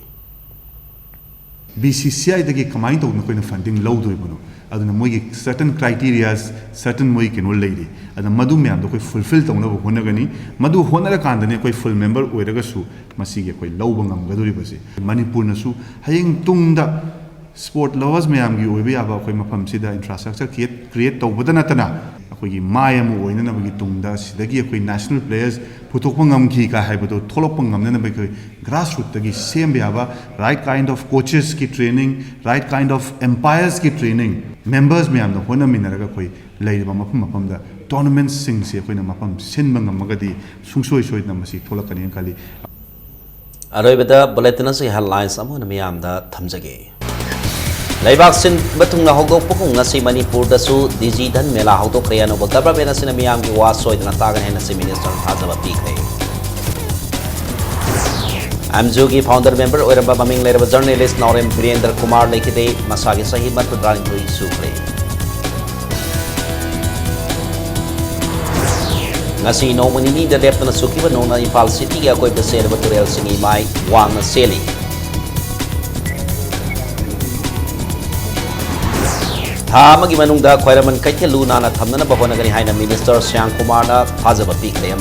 B C C Iꯗꯒꯤ ꯀꯃꯥꯏꯅ ꯇꯧꯗꯅ ꯑꯩꯈꯣꯏꯅ funding ꯂꯧꯗꯣꯔꯤꯕꯅꯣ? ꯑꯗꯨꯅ ꯃꯣꯏꯒꯤ certain criterias, certain ꯃꯣꯏ ꯀꯩꯅꯣ ꯂꯩꯔꯤ꯫ ꯑꯗꯨꯅ ꯃꯗꯨ ꯃꯌꯥꯝꯗꯣ ꯑꯩꯈꯣꯏ fulfill ꯇꯧꯅꯕ ꯍꯣꯠꯅꯒꯅꯤ꯫ ꯃꯗꯨ ꯍꯣꯠꯅꯔꯀꯥꯟꯗꯅꯤ ꯑꯩꯈꯣꯏ full member ꯑꯣꯏꯔꯒꯁꯨ ꯃꯁꯤꯒꯤ ꯑꯩꯈꯣꯏ ꯂꯧꯕ ꯉꯝꯒꯗꯧꯔꯤꯕꯁꯦ꯫ ꯃꯅꯤꯄꯨꯔꯅꯁꯨ ꯍꯌꯦꯡ ꯇꯨꯡꯗ sport lovers ꯃꯌꯥꯝꯒꯤ ꯑꯣꯏꯕ ꯌꯥꯕ ꯑꯩꯈꯣꯏ ꯃꯐꯝꯁꯤꯗ infrastructure create, create ꯇꯧꯕꯗ ꯅꯠꯇꯅ ꯑꯩꯈꯣꯏꯒꯤ ꯃꯥꯏ ꯑꯃ ꯑꯣꯏꯅꯅꯕꯒꯤ ꯇꯨꯡꯗ ꯁꯤꯗꯒꯤ ꯑꯩꯈꯣꯏ national players ꯄꯨꯊꯣꯛꯄ ꯉꯝꯈꯤ ꯀꯥ ꯍꯥꯏꯕꯗꯣ ꯊꯣꯛꯂꯛꯄ ꯉꯝꯅꯅꯕ ꯑꯩꯈꯣꯏ grassrootꯇꯒꯤ ꯁꯦꯝꯕ ꯌꯥꯕ right kind of coachesꯀꯤ training, right kind of umpiresꯀꯤ training, members ꯃꯌꯥꯝꯅ ꯍꯣꯠꯅꯃꯤꯟꯅꯔꯒ ꯑꯩꯈꯣꯏ ꯂꯩꯔꯤꯕ ꯃꯐꯝ ꯃꯐꯝꯗ ꯇꯣꯔꯅꯥꯃꯦꯟꯁꯤꯡꯁꯤ ꯑꯩꯈꯣꯏꯅ ꯃꯐꯝ ꯁꯤꯟꯕ ꯉꯝꯃꯒꯗꯤ ꯁꯨꯡꯁꯣꯏ ꯁꯣꯏꯗꯅ ꯃꯁꯤ ꯊꯣꯛꯂꯛꯀꯅꯤꯅ ꯈꯜꯂꯤ꯫ ꯑꯔꯣꯏꯕꯗ ꯕꯨꯂꯦꯇꯤꯟ ꯑꯁꯤꯒꯤ ꯍꯦꯗꯂꯥꯏꯟꯁ ꯑꯃꯨꯛ ꯍꯟꯅ ꯃꯤꯌꯥꯝꯗ ꯊꯝꯖꯒꯦ꯫ ꯂꯩꯕꯥꯛ ꯁꯤꯟꯕ ꯊꯨꯡꯅ ꯍꯧꯗꯣꯛꯄꯒꯨꯝ ꯉꯁꯤ ꯃꯅꯤꯄꯨꯔꯗꯁꯨ ꯗꯤꯖꯤ ꯙꯟ ꯃꯦꯂꯥ ꯍꯧꯗꯣꯛꯈ꯭ꯔꯦ꯫ ꯑꯅꯧꯕ ꯒꯚꯔꯟꯃꯦꯟꯠ ꯑꯁꯤꯅ ꯃꯤꯌꯥꯝꯒꯤ ꯋꯥ ꯁꯣꯏꯗꯅ ꯇꯥꯒꯅꯤ ꯍꯥꯏꯅ ꯆꯤꯐ ꯃꯤꯅꯤꯁꯇꯔꯅ ꯊꯥꯖꯕ ꯄꯤꯈ꯭ꯔꯦ꯫ ꯑꯦꯝꯖꯨꯒꯤ ꯐꯥꯎꯟꯗꯔ ꯃꯦꯝꯕꯔ ꯑꯣꯏꯔꯝꯕ ꯃꯃꯤꯡ ꯂꯩꯔꯕ ꯖꯔꯅꯦꯂꯤꯁ ꯅꯥꯎꯔꯦꯝ ꯕꯤꯔꯦꯟꯗ꯭ꯔ ꯀꯨꯃꯥꯔ ꯂꯩꯈꯤꯗꯦ꯫ ꯃꯁꯥꯒꯤ ꯆꯍꯤ ꯃꯔꯤꯐꯨꯇꯔꯥꯅꯤꯊꯣꯏ ꯁꯨꯈ꯭ꯔꯦ꯫ ꯉꯁꯤ ꯅꯣꯡꯃ ꯅꯤꯅꯤꯗ ꯂꯦꯞꯇꯅ ꯆꯨꯈꯤꯕ ꯅꯣꯡꯅ ꯏꯝꯐꯥꯜ ꯁꯤꯇꯤꯒꯤ ꯑꯀꯣꯏꯕꯗ ꯆꯦꯜꯂꯤꯕ ꯇꯨꯔꯦꯜꯁꯤꯡꯒꯤ ꯏꯃꯥꯏ ꯋꯥꯡꯅ ꯆꯦꯜꯂꯤ꯫ ꯊꯥ ꯑꯃꯒꯤ ꯃꯅꯨꯡꯗ ꯈ꯭ꯋꯥꯏꯔꯝꯕꯟ ꯀꯩꯊꯦꯜ ꯂꯨ ꯅꯥꯟꯅ ꯊꯝꯅꯅꯕ ꯍꯣꯠꯅꯒꯅꯤ ꯍꯥꯏꯅ ꯃꯤꯅꯤꯁꯇꯔ ꯁ꯭ꯌꯥꯝ ꯀꯨꯃꯥꯔꯅ ꯊꯥꯖꯕ ꯄꯤꯈ꯭ꯔꯦ꯫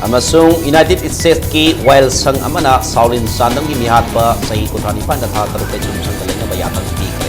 ꯑꯃꯁꯨꯡ ꯌꯨꯅꯥꯏꯇꯦꯗ ꯁ꯭ꯇꯦꯠꯁꯀꯤ ꯋꯥꯌꯦꯜ ꯁꯪ ꯑꯃꯅ ꯁꯥꯎꯂꯤꯟ ꯆꯥꯟꯗꯝꯒꯤ ꯃꯤꯍꯥꯠꯄ ꯆꯍꯤ ꯀꯨꯟꯊ꯭ꯔꯥ ꯅꯤꯄꯥꯟꯗ ꯊꯥ ꯇꯔꯨꯛ ꯀꯩꯁꯨꯝꯁꯪꯗ ꯂꯩꯅꯕ ꯌꯥꯊꯪ ꯄꯤꯈ꯭ꯔꯦ꯫